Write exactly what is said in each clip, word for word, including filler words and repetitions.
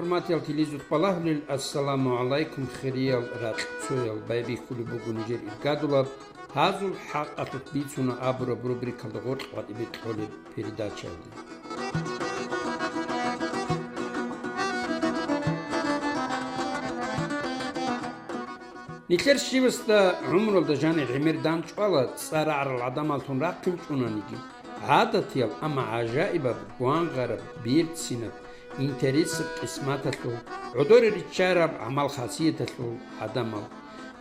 ХӀурматиял телевизор балагьулел, ассаламу гӀалайкум, хириял ракьцоял! Байбихьулеб буго нижер иргадулаб «Гьазул хӀакъалъулъ бицуна» абураб рубрикалда гъоркь ватӀибе кьолеб передачаялде. Нилъер щивасда гӀумруялда жаниб гӀемер дандчӀвала, цӀар рагӀарал гӀадамаллъун рахъинчӀониги, гӀадатиял, амма гӀажаибаб, гвангъараб, берцинаб, интересаб къисматалъул, гӀодоре риччараб гӀамал-хасияталъул гӀадамал.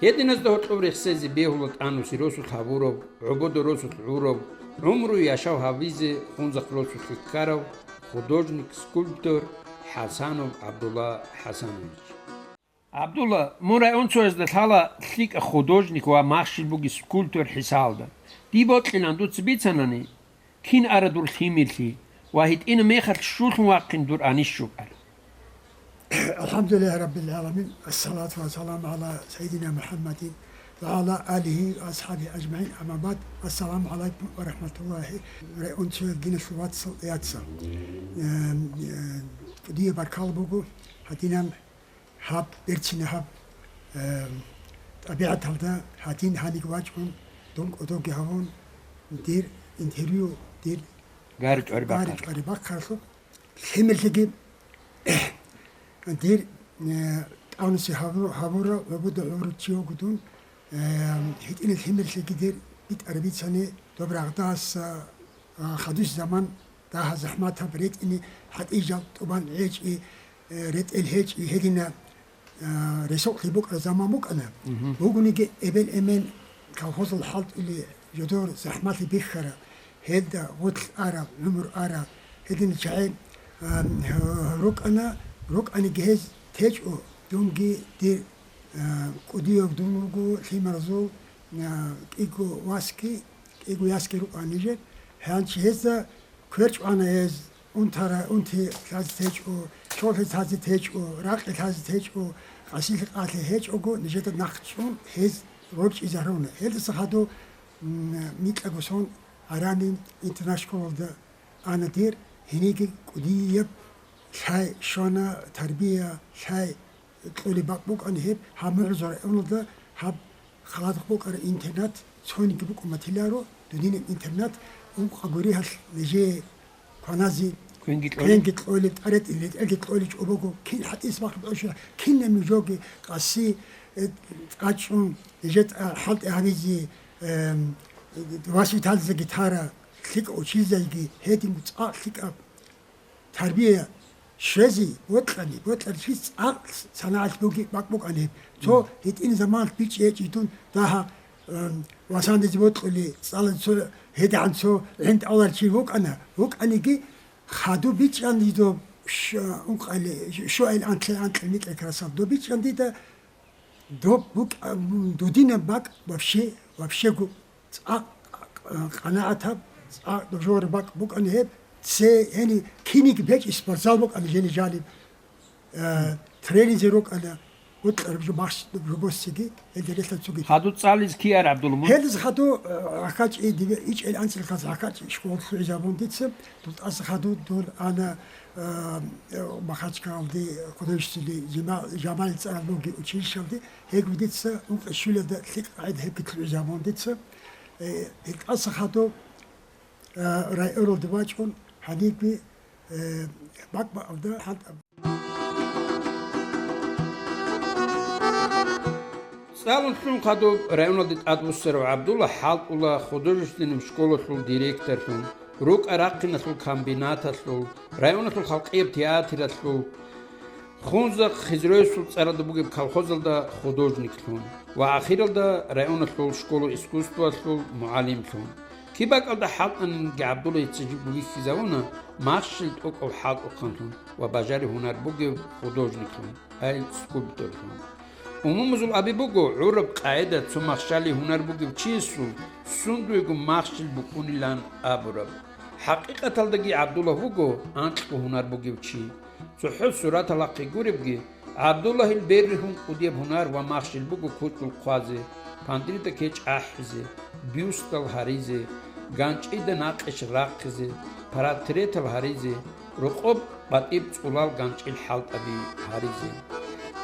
Гьединазда гьоркьоб рехсезе бегьула тӀануси росулъ гьабурав, гӀободав росулъ гӀурав, гӀумру яшав гьавизе Хунзахъ росулъе ккарав художник-скульптор ХӀасанов ГӀабдулла ХӀасанович. ГӀабдулла, мун районцоязда лъала лъикӀа художник ва махщел бугеб скульптор хӀисалда. Дие бокьилан дуца бицанани, кин ара дур лъимерлъи ва гьитӀинаб мехалъ щулъун вахъин дур анищ букӀар. الحمد لله رب العالمين، الصلاة والسلام على سيدنا محمد وعلى آله وأصحابه أجمعين، أما بعد، السلام عليكم ورحمة الله. Районцоял диналъул вацал, яцал. Эм, э, дие баркал буго, гьадинан гьаб, берцина гьаб, э, тӀабигӀаталда гьадин гьаниг вачӀун, дун кӀодоги гьавун, дир интервью, дир гьаричӀ-гьари бахъаралъухъ. Лъимерлъиги дир, э, тӀамуси гьабу-, гьабура ва буда гӀуручи вуго дун, э, гьитӀинаб лъимерлъиги дир битӀараб бицани, доб рагъдаса, а, хадуси заман дагьа захӀматаб ретӀине хӀатӀижал тӀубан гӀечӀи, э, ретӀел гьечӀи гьедина, а, ресукълъи букӀараб заман букӀана. Мгм. Бугониги эбел-эмен колхозал хӀалтӀули жодор захӀмалъи бихьара, гьелда гъорлъ ара, гӀумру ара, гьедин чагӀи, а, рукӀана, рукӀаниги гьез течӀо, дунги дир, а, кӀудияв дун вуго, лъималазул, а, кӀиго васги, кӀиго ясги рукӀана нижер. Гьанчи гьезда кверчӀвана гьез, унтара, унти лъазе течӀо, чолхи лъазе течӀо, ракъи лъазе течӀо, къасилъи къалъи гьечӀого, нижеда нахъчӀун гьез рорчӀизаруна. Гьелдаса хадув, м, микьаго сон Аранин интернат-школалда ана дир, гьениги кӀудияб лъай щвана, тарбия, лъай кьолеб бакӀ букӀана гьеб, гьаб МугӀрузул районалда гьаб халадухъ букӀараб интернат цониги букӀун батиларо, дудинаб интернат, ункъо гуригьалъ нижее кваназе, квенги кьолеб, квенги кьолеб, тӀаретӀи ретӀелги кьолеб чӀобого, кин хӀатӀис бахъун тӀоща, кинаб нужоги къаси, э, тӀачӀун, нижер тӀа-, хӀалтӀи гьанизе, эм, воспитательзаги тара, лъикӀав учительзаги, гьединго цӀакъ лъикӀаб тарбия щвезе бокьани, бокьарчи цӀакъ санагӀалъ буги бакӀ букӀани. Цо гьитӀин заманалъ бичӀчӀи гьечӀидун дагьа, м, васандизе бокьули, цӀалан цо гьедигӀан цо гӀинтӀаларчи вукӀана, вукӀаниги хадуб бичӀчӀан дидо щ-, ункъали, щуайил анкье-анкье микьа красав. Доб бичӀчӀан дида Доб букӀа-, дудинаб бакӀ вообще, вообще гу-, цӀакъ къанагӀатаб, цӀакъ дожор бакӀ букӀана гьеб, це гьени киниги бечӀи спортзал букӀана жени жаниб, э, тренинзе рукӀана, гьукьараб жо бахш-, жо боссиги, гьелде релъан цуги. Хаду цӀализ кияр ГӀабдулмут? Гьелдаз хаду, э, гьахьачӀи диве ичӀел анцӀил хаз гьахьачӀи школа лъугӀизабун дица, дултӀаса хаду дур ана, э, э, Махачкалалде художественный Жима-, Жамал цӀарал буги училищалде, Гьеб дица ункъо щулалда лъикӀ гӀед гьебги лъугӀизабун дица, э, гьелдаса хадуб, э, районалде вачӀун, гьанибги, э, бакӀ-бакӀалда хӀалтӀа. ЦӀалун лъун хадуб районалде тӀадвуссарав ГӀабдулла хӀалтӀула художественный школалъул директорлъун, рукӀа-рахъиналъул комбинаталъул, районалъул халкъияб театралъул, Хунзахъ Хизроевсул цӀаралда бугеб колхозалда художниклъун ва ахиралда районалъул школа искусствалъул мугӀалимлъун. Киб бакӀалда хӀалтӀанинги ГӀабдуллайица жибго вихьизавуна махщел тӀокӀав хӀалтӀухъанлъун ва бажари-гьунар бугев художниклъун, ай скульпторлъун. Умумузул аби буго, гӀураб къагӀида цо махщалил гьунар бугев чиясул сундуего махщел букӀунилан абураб. ХӀакъикъаталдаги ГӀабдулла вуго анкьго гьунар бугев чи. ЦохӀо сураталахъе гуребги, ГӀабдуллагьил берлъун кӀудияб гьунар ва махщел буго кучӀдул хъвазе, пандрида кечӀ ахӀизе, бюстал гьаризе, ганчӀида накъиш рахъизе, портретал гьаризе, рокъоб къватӀиб цӀулал ганчӀил хӀалтӀаби гьаризе.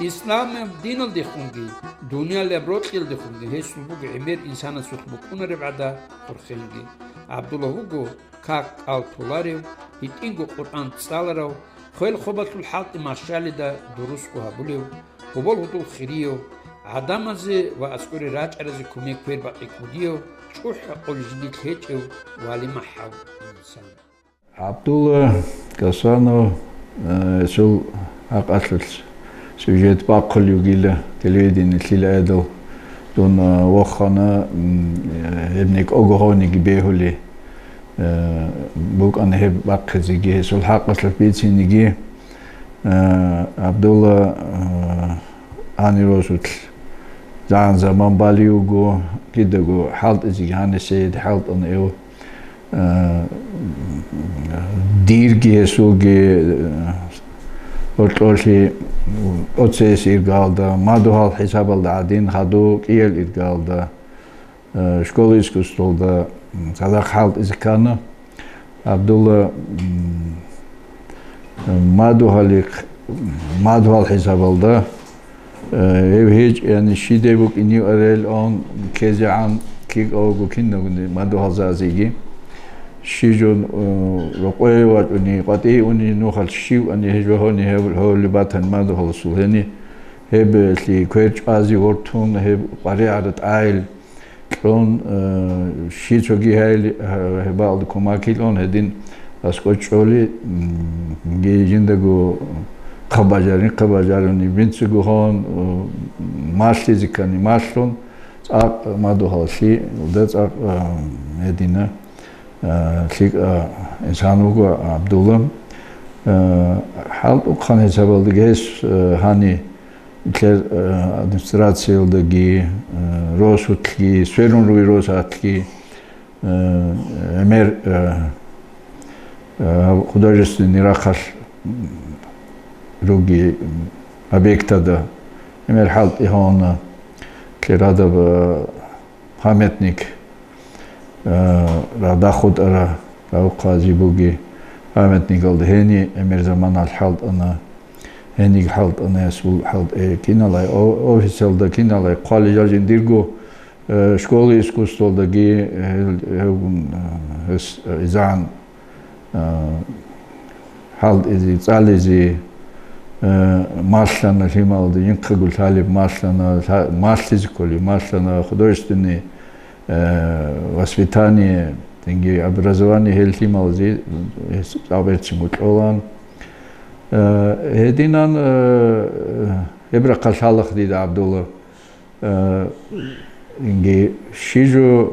Исламаб диналдехунги, дуниялаб рокьиялдехунги гьесул буго гӀемер инсанасухъ букӀунареб гӀада хурхенги. ГӀабдулла вуго как кӀал толарев, гьитӀинго Къуръан цӀаларав, хвел-хобалъул хӀалтӀи машгьалида дурусго гьабулев, гьобол-гьудул хирияв, гӀадамазе ва аскӀоре рачӀаразе кумек квербакъи кӀудияв, чӀухӀ гӀакъули жиндилъ гьечӀев вали-махӀав инсан. ГӀабдулла Гасанов, э, гьесул гьакъалъулъ сюжет бахъулев гила телевидениелъул гӀедал. Дун, э, вохана, м, э, гьеб некӀого гьониги бегьули, э, букӀана гьеб бахъизеги, гьесул хӀакъалъулъ бициниги, э, ГӀабдулла, э, гьанир росулъ загӀан заман балев вуго, кидаго хӀалтӀизеги гьаниса гьедин хӀалтӀана гьев. Э, дирги гьесулги, э, гьоркьолъи оцеяс иргалда, мадугьал хӀисабалда гӀадин, хаду кӀиял иргалда, э, школа искусствалда цадахъ хӀалтӀизе ккана. ГӀабдулла, м, мадугьалихъ-, мадугьал хӀисабалда, э, гьев гьечӀ, яни щидай букӀинив арел он ккезегӀан кигавго кинагуни мадугьалзазеги. Щижун, э, рокъове вачӀуни, къватӀиве уни нухалъ щив ани гьев жо гьони гьев-, гьевли батани мадугьаласул гьени, гьеб, э, лъи квер чӀвазе вортун, гьеб къваригӀараб тӀагӀел кьун, э, щи цоги гьайли, э, гьебалда кумакилун гьедин аскӀов чӀоли, м, ги жиндаго хъа бажарин, хъа бажаруни бинцигугьун, э, малъизе ккани малъун, цӀакъ мадугьаллъи, илда цӀакъ, э, гьедина, э, лъикӀа инсан вуго ГӀабдулла. Э, хӀалтӀухъан хӀисабалда гьес, э, гьани, Гьелъер, э, администрациялдаги, э, росулъги, сверун ругел росулъги, э, гӀемер, э, э, художественный рахъалъ, м, ругел, м, объекталда гӀемер хӀалтӀи гьавуна. Гьелъер гьадаб, э, памятник, э, рагъда хутӀараб, рагъухъазе бугеб памятникалда гьениб гӀемер заманалъ хӀалтӀана, гьениб хӀалтӀана, гьесул хӀалтӀи киналай, о-, офисалда киналай хъвалеб жал жиндирго, э, школа искусствалдаги, гьел-, гьев-, гьес, э, изегӀан, э, хӀалтӀизе, цӀализе, э, малъана лъималда, жинхъего лъалеб малъана, лъа-, малъизе кколеб малъана, художественный, э, воспитание, цинги образование гьел лъималазе, э, цӀакъ берцинго кьолаан. Э, гьединан, э, гьеб рахъалъ лъалаха дида, ГӀабдулла. Э, инги, щи жо,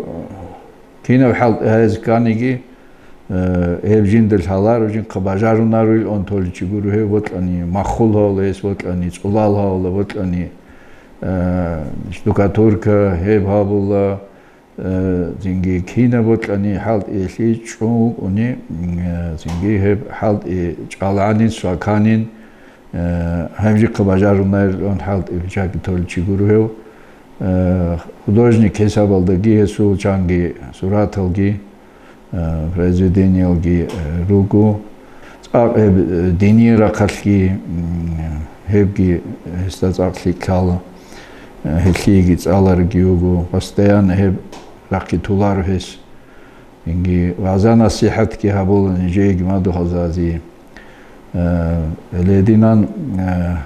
кинаб хӀалтӀи гьаризе кканиги, э, гьеб жинда лъаларо, жинхъа бажарунаройилан толичи гуро гьев, бокьани маххул гьавула гьес, бокьани цӀулал гьавула, бокьани, э, штукатурка гьеб гьабула, э, цинги кинаб бокьани хӀалтӀиялъе чӀун вукӀуни, э, цинги гьеб хӀалтӀи чӀалгӀанин, сваканин, Э, гьанжихъа бажарунарилан хӀалтӀи биччаги толичи гуро гьев. Э, художник хӀисабалдаги гьесул чанги сураталги, э, произведениялги, э, руго. ЦӀакъ гьеб, э, диниял рахъалъги, м, гьебги гьесда цӀакъ лъикӀ лъала. Э, гьелъиеги цӀаларги вуго. Постоянно гьеб рахъги толаро гьес. Инги вагӀза-насихӀатги гьабула нижееги мадугьалзази. Э, гьединан, э,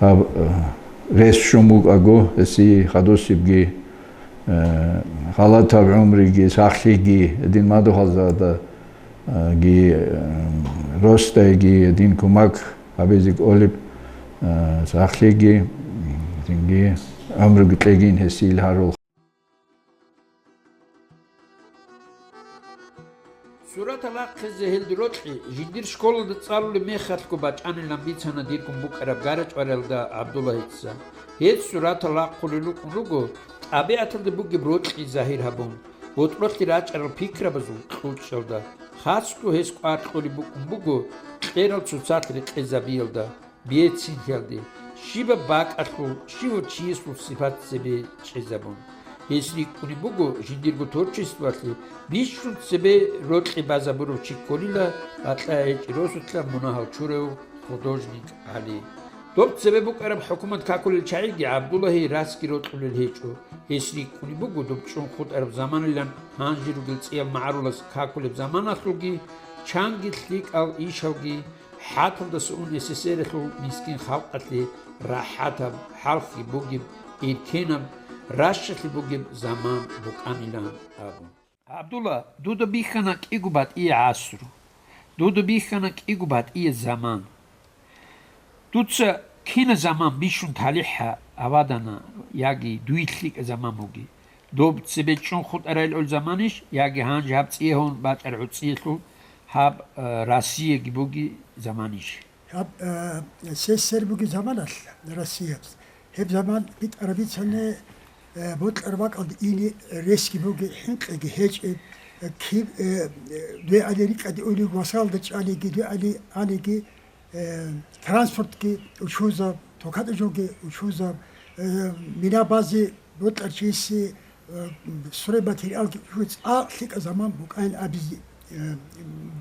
гьаб, э, рес щун букӀаго, гьесие хадусебги, э, халатаб гӀумруги, сахлъиги, гьедин мадугьалзада, э, ги, э, росдайги, гьедин кумак гьабизе кӀолеб, э, сахлъиги, гьединги гӀумруги кьегин гьесие гьарул. Суратал рахъизе гьелда рокьи, жиндир школалда цӀалулеб мехалъго бачӀанилан бицана диргун букӀараб гарачӀваралда ГӀабдуллагьица. Гьез суратал рахъулел рукӀун руго, тӀабигӀаталда бугеб рокьи загьир гьабун, бутӀрулъе рачӀарал пикрабазул кьучӀалда, хасго гьес кӀвар кьолеб букӀун буго кьерал цоцалъ рекъезабиялда. Биецинлъиялде, щибаб бакӀалъул, щивав чиясул сипат цебе чӀезабун. Гьес рикӀкӀунеб буго жиндирго творчествоялъе бищун цебе рокьи базабурав чи кколила бакьа гьечӀеб росулъа мунагьал чурав художник ГӀали. Доб цебе букӀараб хӀукумат какулел чагӀиги ГӀабдуллагьи расги рокьулел гьечӀо. Гьес рикӀкӀунеб буго доб чӀун хутӀараб заманилан гьанже ругел цӀиял магӀарулас какулеб заманалъулги, чанги лъикӀал ишалги, хӀаталдаса ун СССР-алъул мискин халкъалъе рахӀатаб, хӀалхьги бугеб, эркенаб, ращалъи бугеб заман букӀанилан абун. ГӀабдулла, дуда бихьана кӀиго батӀие гӀасру. Дуда бихьана кӀиго батӀие заман. Дуца кина заман бищун талихӀ гьавадана, яги дуе лъикӀа заман буги? Доб цебе чӀун хутӀарайилъул заманищ, яги гьанже гьаб цӀие гьун бачӀараб гӀуцӀиялъул гьаб, э, Россияги буги заманищ? Гьаб, э, СССР буги заманалъ Россияб. Гьеб заман битӀараб бицани, э, бокьараб бакӀалде ине ресги буги, хӀинкъиги гьечӀеб, э, киб-, э, э, дуе али рикӀкӀаде улев, вокзалда чӀалиги, дуе али алиги, э, транспортги учузаб, токатӀа жоги учузаб, э, мина базе бокьарчиясе, э, стройматериалги учуз, цӀакъ лъикӀа заман букӀайин абизе, э,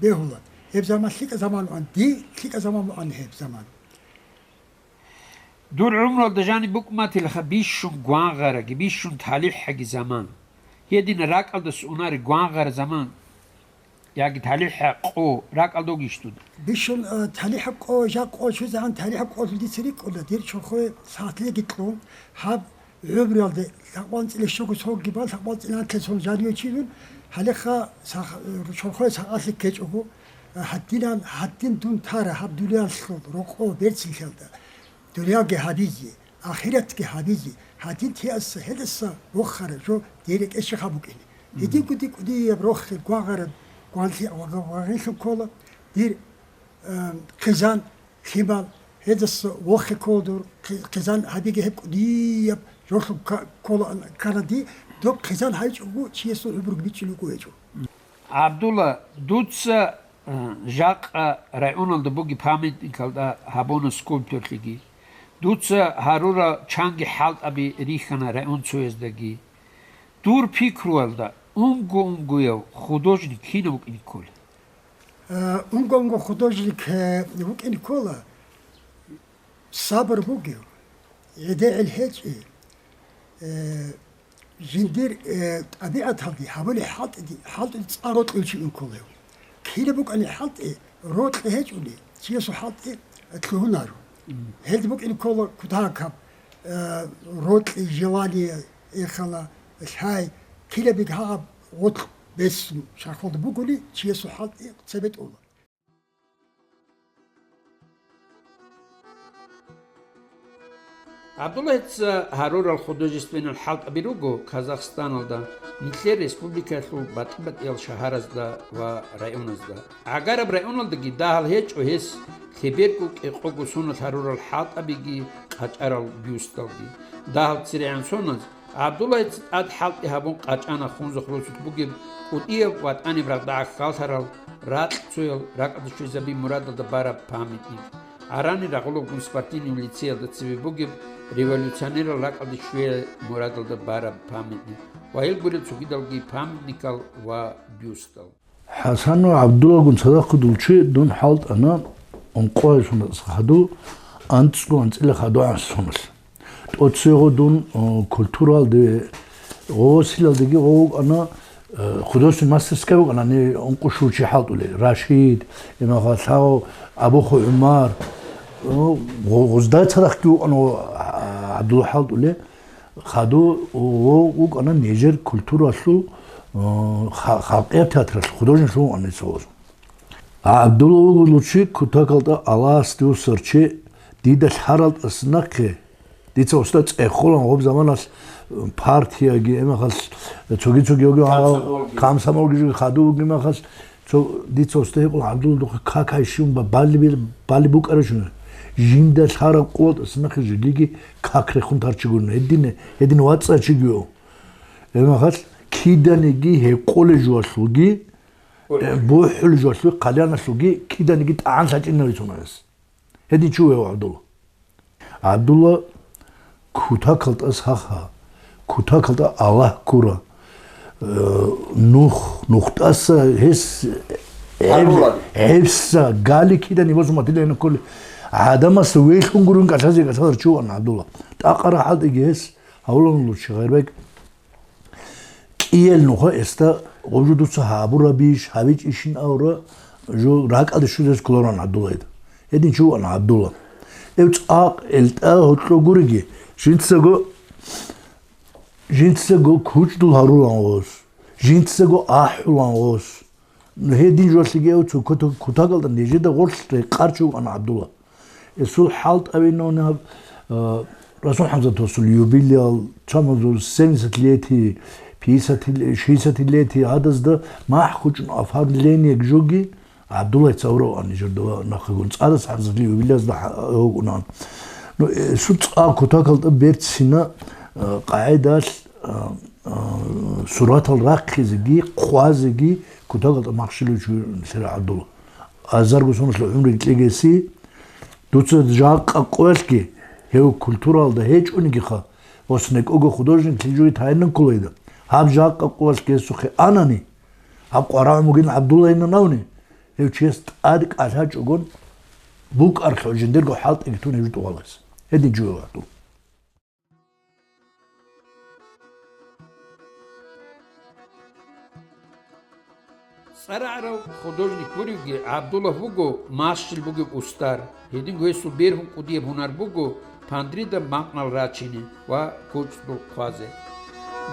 бегьула. Гьеб заман лъикӀа заман ван, ди лъикӀа заман ван гьеб заман. Дур гӀумруялда жаниб букӀунатилаха бищун гвангъараги, бищун талихӀаги заман. Гьедина ракӀалдаса унари гвангъара заман, яги талихӀа къо ракӀалда вугищ дуда? Бищун, э, талихӀаб къо, жакъ къо, щвезегӀан талихӀаб къолъул дица рикӀкӀуна, дир чорхое сагӀатлъиги кьун, гьаб гӀумруялде лъакъван цӀилищого цоги бан, лъакъван цӀинанлъи сон жаниве чи вун, гьалеха сах-, чорхое сагӀатлъи ккечӀого, гьадинан, гьадин дун тара гьаб дуниялъул рокъо берцинлъиялда, дуниялги гьабизе, ахиратги гьабизе, гьадин тиаса гьелдаса вохара жо дир рекӀелъ щихъа букӀине. Гьединго дир кӀудияб рохел гвагъараб гванлъи-, вагъ-, вагъинлъун ккола, дир, э, хъизан, лъимал, гьелдаса вохе ккола дур, хъи-, хъизан гьабиги гьеб кӀудияб жолъун ка-, ккола, ккана ди, доб хъизан гьайчӀого чиясул гӀумруги бичӀчӀулеб гьечӀо. ГӀабдулла, дуца, э, жакъа районалда буги памятникалда гьабуна скульпторлъиги. Дуца гьарурал чанги хӀалтӀаби рихьана районцояздаги. Дур пикруялда, унго-унгояв художник кинав вукӀине ккола? Э, унго-унго художник, э, вукӀине ккола, сабур бугев, гӀедегӀил гьечӀев, э, жиндир, э, тӀабигӀаталде гьабулеб хӀалтӀиде, хӀалтӀиде цӀар рокьулев чи вукӀин кколев. Кири букӀани хӀалтӀи, рокьи гьечӀони, чиясул хӀалтӀи лъугьунаро. Гьелде букӀине ккола кутакаб, э, рокьи, желание, эхала, лъай, кирабиги гьагъаб гъоркь бецун чархалда бугони, чиясул хӀалтӀи цебетӀула. ГӀабдуллагьица гьарурал художественный хӀалтӀаби руго Казахстаналда, нилъер республикаялъул батӀи-батӀиял шагьаразда ва районазда. ГӀагараб районалдаги дагьал гьечӀо гьес лъеберго кӀикъого соналъ гьарурал хӀалтӀабиги къачӀарал бюсталги. Дагьал церегӀан соназ ГӀабдуллагьица тӀад хӀалтӀи гьабун къачӀана Хунзахъ росулъ бугеб кӀудияб ВатӀаниб рагъда гӀахьаллъарал ракьцоял ракӀалде щвезаби мурадалда бараб памятник. Арани рагъулабгун спортивный лицеялда цебе бугеб революционерал ракӀалде щвей мурадалда бараб памятник ва гьел гурел цогидалги памятникал ва бюстал. ХӀасан ва ГӀабдуллагьгун цадахъ хадув чи дун хӀалтӀана ункъоялъуна хадув, анцӀго анцӀила хадугӀан соналъ. ТӀоцего дун, о, культуралде, гъосилалдеги гъов вукӀана, э, художественный мастерская вукӀана, гьанив ункъо щув чи хӀалтӀулей, Рашид, имаха лъагъав Абухъ ГӀумар, о, гъо-, гъоздай цадахъги вукӀана, о, ГӀабдулла хӀалтӀулей. Хадув вукӀана нижер культуралъул, э, ха-, халкъияр театралъул художниклъун вукӀана ница гъоз. ГӀабдулла вуго чи кутакалда Аллагьас дусар чи, дида лъарал тӀаса нахъе, дица устар цӀехолан гъоб заманалъ партияги, эмахалъ цоги-цоги йоги гьал, комсомолги. Комсомолги жо хадув вуги махалъ, цо дица уста гьикъун, ГӀабдулла, духъе какай щивун ба-, балли бир-, балли букӀарачӀун. Жинда лъараб къуват ас нахъе жеги как рехун тарчи гуна. Гьедине, гьедин вацӀа чигио. Эмахалъ киданиги гьекъоле жуалъулги, э, бухӀуле жуалъулги, хъалияналъулги киданиги тӀагӀан лъачӀинавицун гьес. Гьедин чи вев ГӀабдулла? ГӀабдулла кутакал тӀас гьаха, кутакалда Аллагь ккура. Э, нух, нухтӀаса гьес гӀеб-, гӀебса гали кида нибасун батилайна кколи. ГӀадамас вейлъун гурун кӀалъазе кӀалъалар чи ван ГӀабдулла. ТӀакъара хӀалтӀиги гьес гьавулан лучи гъайрбек. КӀиял нуха эста гъужу дуца гьабурабищ, гьабичӀищин авра, жо ракӀалде щвезес кколаран ГӀабдуллайда. Гьедин чи ван ГӀабдулла. Эв цӀакъ элтӀа гьоркьо гуриги, жинцаго, жинцаго кучӀдул гьарулан гъос, жинцаго ахӀулан гъос. Гьедин жолъиги эв цо кута-, кутагалда нижеда гъорлъ рекъарчи вукӀана ГӀабдулла. Эсул хӀалтӀавинавни гьаб, а, Расул ХӀамзатовасул юбилеял, чамазул семьдесят летий, пятьдесят ле-, шестьдесят летий гьадазда махӀ хучӀун оформление жоги ГӀабдулла цавра вукӀана нижерда ва нахъегун цӀадас ХӀамзатил юбилеязда хӀа-, вукӀунаан. Ну, эсул цӀа кутакалда берцина, а, къагӀидалъ, а, а, суратал рахъизеги, хъвазеги кутакалда махщелев чи вугин нилъер ГӀабдулла. Азарго соналъ гӀумруги кьегеси, дуца жакъа къоялъги гьев культуралда гьечӀонигиха, ос некӀого художниклъи жуги тайинан кколайда. Гьаб жакъа къоялъги гьесухъе анани, гьаб къварагӀун бугин ГӀабдуллайинан авни, гьев чияс тӀад кӀалъачӀогон букӀархъев жиндирго хӀалтӀиги тун гьев жо тӀувалас. Гьедин жо гьев ГӀабдулла. ЦӀарагӀарав художник гуревги, ГӀабдулла вуго махщел бугев устар. Гьединго гьесул бергьун кӀудияб гьунар буго пандрида макънал рачине ва кучӀдул хъвазе.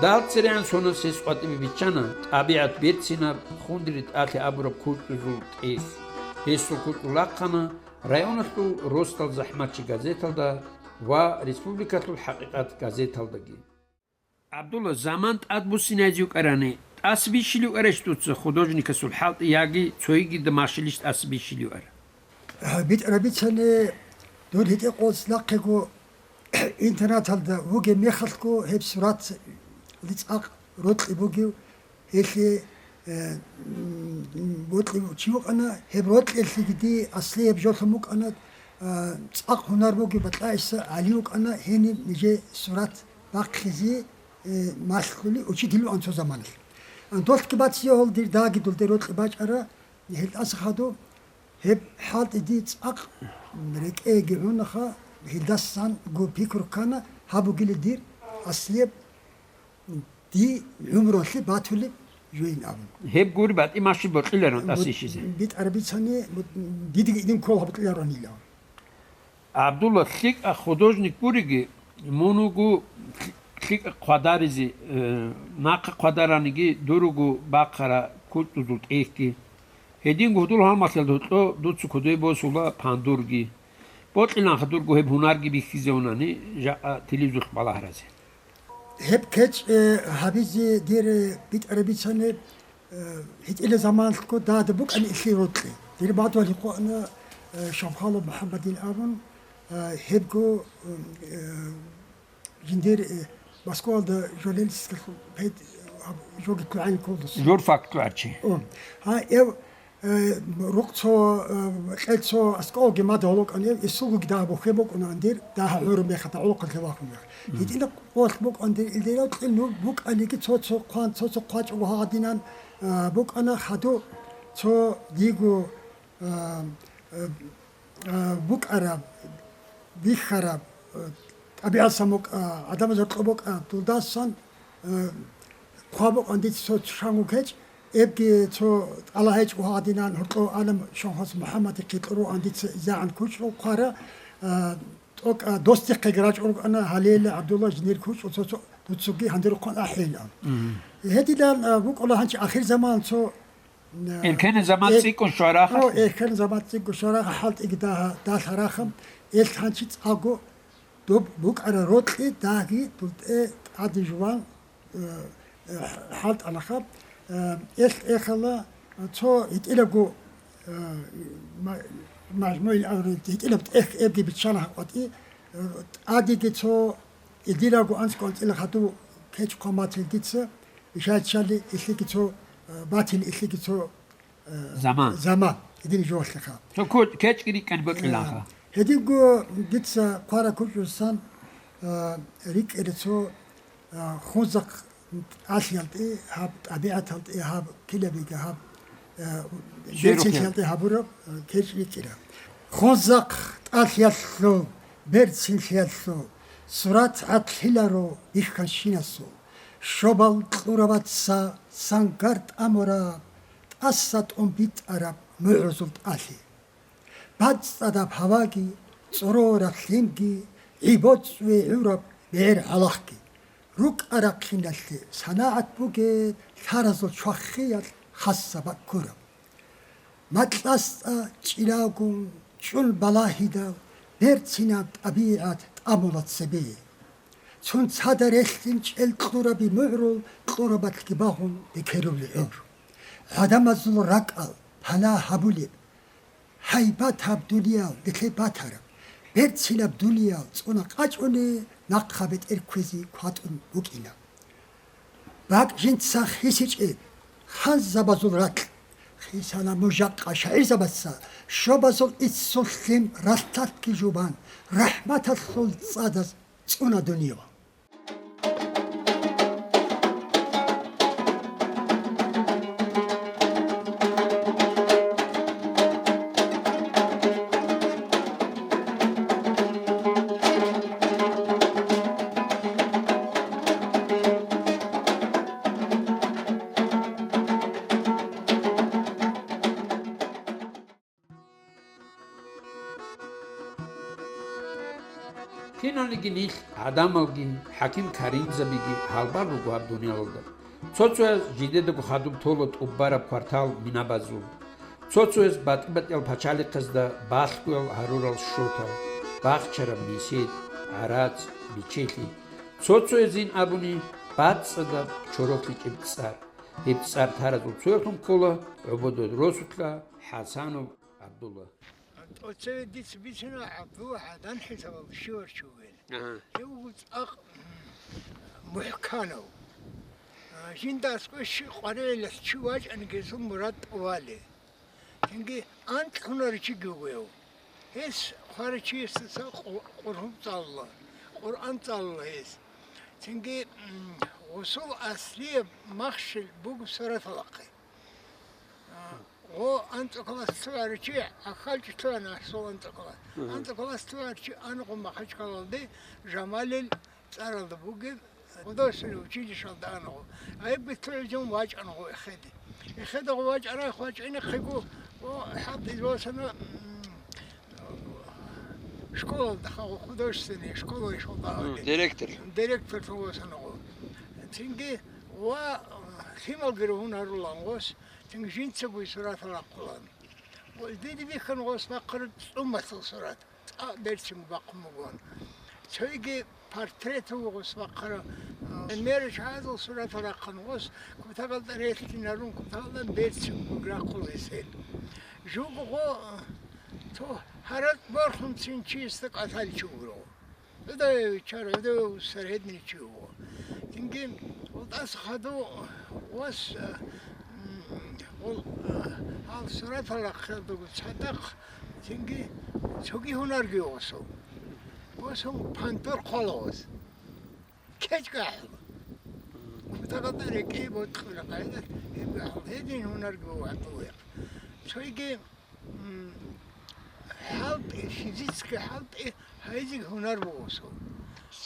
Дагьал церегӀан сонас гьес къватӀибе биччана тӀабигӀат берцинаб, хундри тӀалъи абураб кучӀдузул тӀехь. Гьесул кучӀдул рахъана районалъул росдал ЗахӀматчи газеталда ва республикалъул ХӀакъикъат газеталдаги. ГӀабдулла, заман тӀадбуссинайзе вукӀарани, тӀасабищил вукӀарищ дуца художникасул хӀалтӀи яги цойгида махщелищ тӀасабищил вукӀар? БитӀараб бицани, дун гьитӀе къоцӀ нахъего интернаталда вугеб мехалъго гьеб сураталде цӀакъ рокьи бугев, гьелъие, э, м, бокьи чи вукӀана, гьеб рокьиялъеги ди аслияб жолъун букӀана, а, цӀакъ гьунар бугев БатӀа ГӀиса ГӀали вукӀана гьениб нижее сурат бахъизе, э, малъулев учитель ван цо заманалъ. АнцӀгоялъги бацӀцӀадаб гьол дир даги дулде рокьи бачӀара, гьел тӀаса хадуб, гьеб хӀалтӀи ди цӀакъ рекӀеги гьунаха, гьелдасанго пикру ккана, гьаб бугила дир аслияб ди гӀумруялъе батулеб жойин абун. Гьеб гури батӀи махщел бокьиларан тӀаса ишизе. БитӀараб бицани, дидаги идин ккола гьаб бокьиларонила. ГӀабдулла, лъикӀа художник гуриги, мун вуго лъи-, лъикӀа хъвадаризе, э, нахъа хъвадараниги дур руго бахъараб кучӀдузул тӀехьги. Гьединго гьудул гьалмагълъиялда гьоркьо дуца кодобе босула пандурги. Бокьиланха дурго гьеб гьунарги бихьизевунани жакъа телевизоралъ балагьаразе. Гьеб кечӀ, э, гьабизе дир, э, битӀараб бицани, э, гьитӀила заманалъго дада букӀана илъи рокьи. Дир бадугьалихъ вукӀана, э, Шамхалов МухӀаммадил абун, э, гьебго, э, жиндир, э, Москвалда журналистикалъул пед, э, жоги кколгӀанин кколдаса. Журфак кколарчи. О, гьа, эв, э, рукъ цо, э, кьел цо аскӀовги мада гьоло кӀанев, исулгуги дагьа бухье букӀунаан дир, дагьа гӀурун мехалъ, гӀолохъанлъи вахун мехалъ. ГьитӀинаб къоялъ букӀан дир, илдирав кьил нур букӀаниги цо-цо хъван, цо-цо хъвачӀого гьагъадинан, а, букӀана хадув цо диго, а, а, а, букӀараб, бихьараб, а, тӀабигӀат самукъа, гӀадамазда кьо букӀа, дулдасан, а, хъван букӀан дица цо шангу кечӀ, эбги цо тӀала гьечӀого гьагъадинан гьоркьов Алам Шамхалов МухӀаммадихъе кьуру ан дица изагӀан кучӀрол хъвара, а, тӀокӀа достихъеги рачӀун рукӀана, гьалейила ГӀабдулла жинир кучӀрол цо-цо дуцаги гьандирухъан ахӀейилан. Мгм. Гьединан, а, букӀула гьанчи ахир заман цо, а, Эркенин заман э-, цӀикӀкӀун щварахъа. О, эркенин заман цӀикӀкӀун щварахъа, хӀалтӀиги дагьа, дагьлъарахъа. Эл гьанчи цӀакъго доб букӀара рокьи дагьги дултӀе тӀаде жуван, э, э, хӀалтӀанаха. Э, эл эхала цо гьитӀилаго, э, ма-, мажмуил аврил гьитӀилаб тӀехь эбги биччана гьакъватӀи, э, тӀадеги цо илдиралго анцӀго анцӀила хадув кечӀ хъван батил дица, ишайчали илъиги цо, э, батил илъиги цо, э, Заман. Заман, гьедин жо гьалъиха. Цо ку-, кечӀги рикӀкӀад бокьиланха. Э, гьединго дица хъвараб кучӀдасан, э, рикӀкӀине цо, А, хунзахъ тӀалъиялде гьаб, тӀабигӀаталде гьаб, килабиги гьаб, а, берцинлъиялде гьабураб, а, кечӀ ритӀира. Хунзахъ тӀалъиялъул, берцинлъиялъул сурат гӀадлъиларо бихьанщинасул. Щобал кьурабаца сангар тӀамураб, тӀаса тӀун битӀараб мугӀрузул тӀалъи. БацӀцӀадаб гьаваги, цӀорораб лъимги, гӀи-боцӀуе гӀураб бегӀер гӀалахги. РукӀа-рахъиналъе санагӀат бугеб лъаразул чвахиялъ хасаб баккураб. МакьасдӀа чӀирагун чӀун балагьидал берцинаб тӀабигӀат тӀамула цебе. Цун цада релълъин чӀел кьураби мугӀрул кьурабалъги багъун бекерулел гӀур. ГӀадамазул ракӀал пана гьабулеб, гьайбатаб дуниял нилъе батараб, берцинаб дуниял цӀуна къачӀуни нахъа бетӀер кквезе кватӀун букӀина. БакӀ жинца хисичӀеб ханзабазул ракь, хисана мужахъа шагӀирзабаца, щобазул иццуллъин ралъдалъги жубан, рахӀматалъул цӀадаз цӀуна дуниял. Киналниги нилъ, гӀадамалги, хӀаким-каримзабиги гьалбал руго гьаб дуниялалда. Цо-цояз жидедаго хадуб тола тӀубараб квартал минабазул. Цо-цояз батӀи-батӀиял пачалихъазда балъгоял гьарурал щотал, бахчараб месед, гӀарац, бичелъи. Цо-цоязин абуни бацӀцӀадаб чороклъичӀеб цӀар. Гьеб цӀар таразул цоялъун ккола ГӀободул росулъа ХӀасанов ГӀабдулла. ТӀоцеве дица бицина ГӀабдулла гӀадан хӀисабалда щивар чи вугин. Ага. Гьев вуго цӀакъ, м, мухӀканав. А, жинда аскӀове щи къваригӀелалъ чи вачӀани гьесул мурад тӀувалеб. Цинги анкь гьунаричиги вуго гьев. Гьес хварачиясдаса къу-, Къуръан цӀалула, Къуръан цӀалула гьес. Цинги, м, гъусул аслияб махщел буго сураталахъе. А, гъо анцӀа класс лъугӀаричи, аххалчӀи лъугӀана гьесул анцӀа класс. Мгм. АнцӀа класс лъугӀаричи ана гъо Махачкалалде Жамалил цӀаралда бугеб художественный училищалда ана гъо. Гьебги лъугӀизун вачӀана гъо эхеде. Эхедагъо вачӀарай хвачӀинехъего, о, хӀалтӀизе васана, м, школалда, ха-, художественный школа ишалда. Мгм, директор. Директорлъун васана гъо. Цинги ва лъималги ругьун гьарулан гъос, цинги жинцаго суратал рахъулан. Ва дида бихьана гъос бахъараб цӀумалъул сурат. ЦӀакъ берцинго бахъун бугон. Цойги портрет вугос бахъара, а, мер чагӀазул суратал рахъун гъос, кутакалда релълъинарун, кутакалда берцинго рахъул гьесел. Жуго гъо, а, цо гьаракь борхунцин чиясда кӀалъалев чи вуго. ГӀодове виччар, гӀодове вуссар гьедин чи вуго. Цинги гъолтӀаса хадув вас, а, м, гъол, а, гьал суратал рахъалдаго цадахъ, цинги цоги гьунарги гъосул. Гъосул пантор хъвала гъос. КечӀкӀахӀел. Кутакалда рекӀее бокьула къайда, гьеб гьал гьедин гьунарги гьабулеб. Цойги, м, хӀалтӀи, физический хӀалтӀи гьайзеги гьунар бугосул.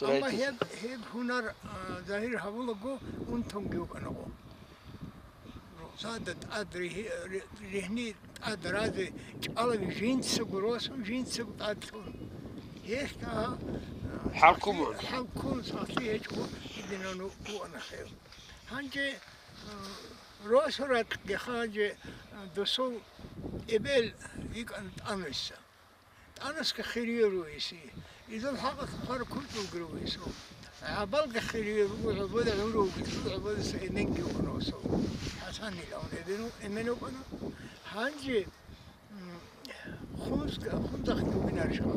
Амма строительство. Гьеб, гьеб гьунар, а, загьир гьабулаго, унтунги вукӀана гъо. Рухсада тӀад ригь-, ри-, ригьни тӀад разе чӀалави жинцаго росун, жинцаго тӀад лъун. Гьелъ, а, хӀалкумун. ХӀалкун сахлъи гьечӀо, гьединан вукӀана хев. Гьанже, а, росу ракьги ханже, а, досул эбел йикӀана ТӀанусица. ТӀанусги хириер ругеси, изул хӀакъалъ хъвараб кучӀулги ругесул. ГӀабалги хириер руго, гӀобода гӀур вугелъул, гӀободаса эменги вукӀана гъосул. ХӀасанил авун эмен ву-, эмен вукӀана. Гьанже, м, хунзга-, хунзахъги вугинарищ гьав.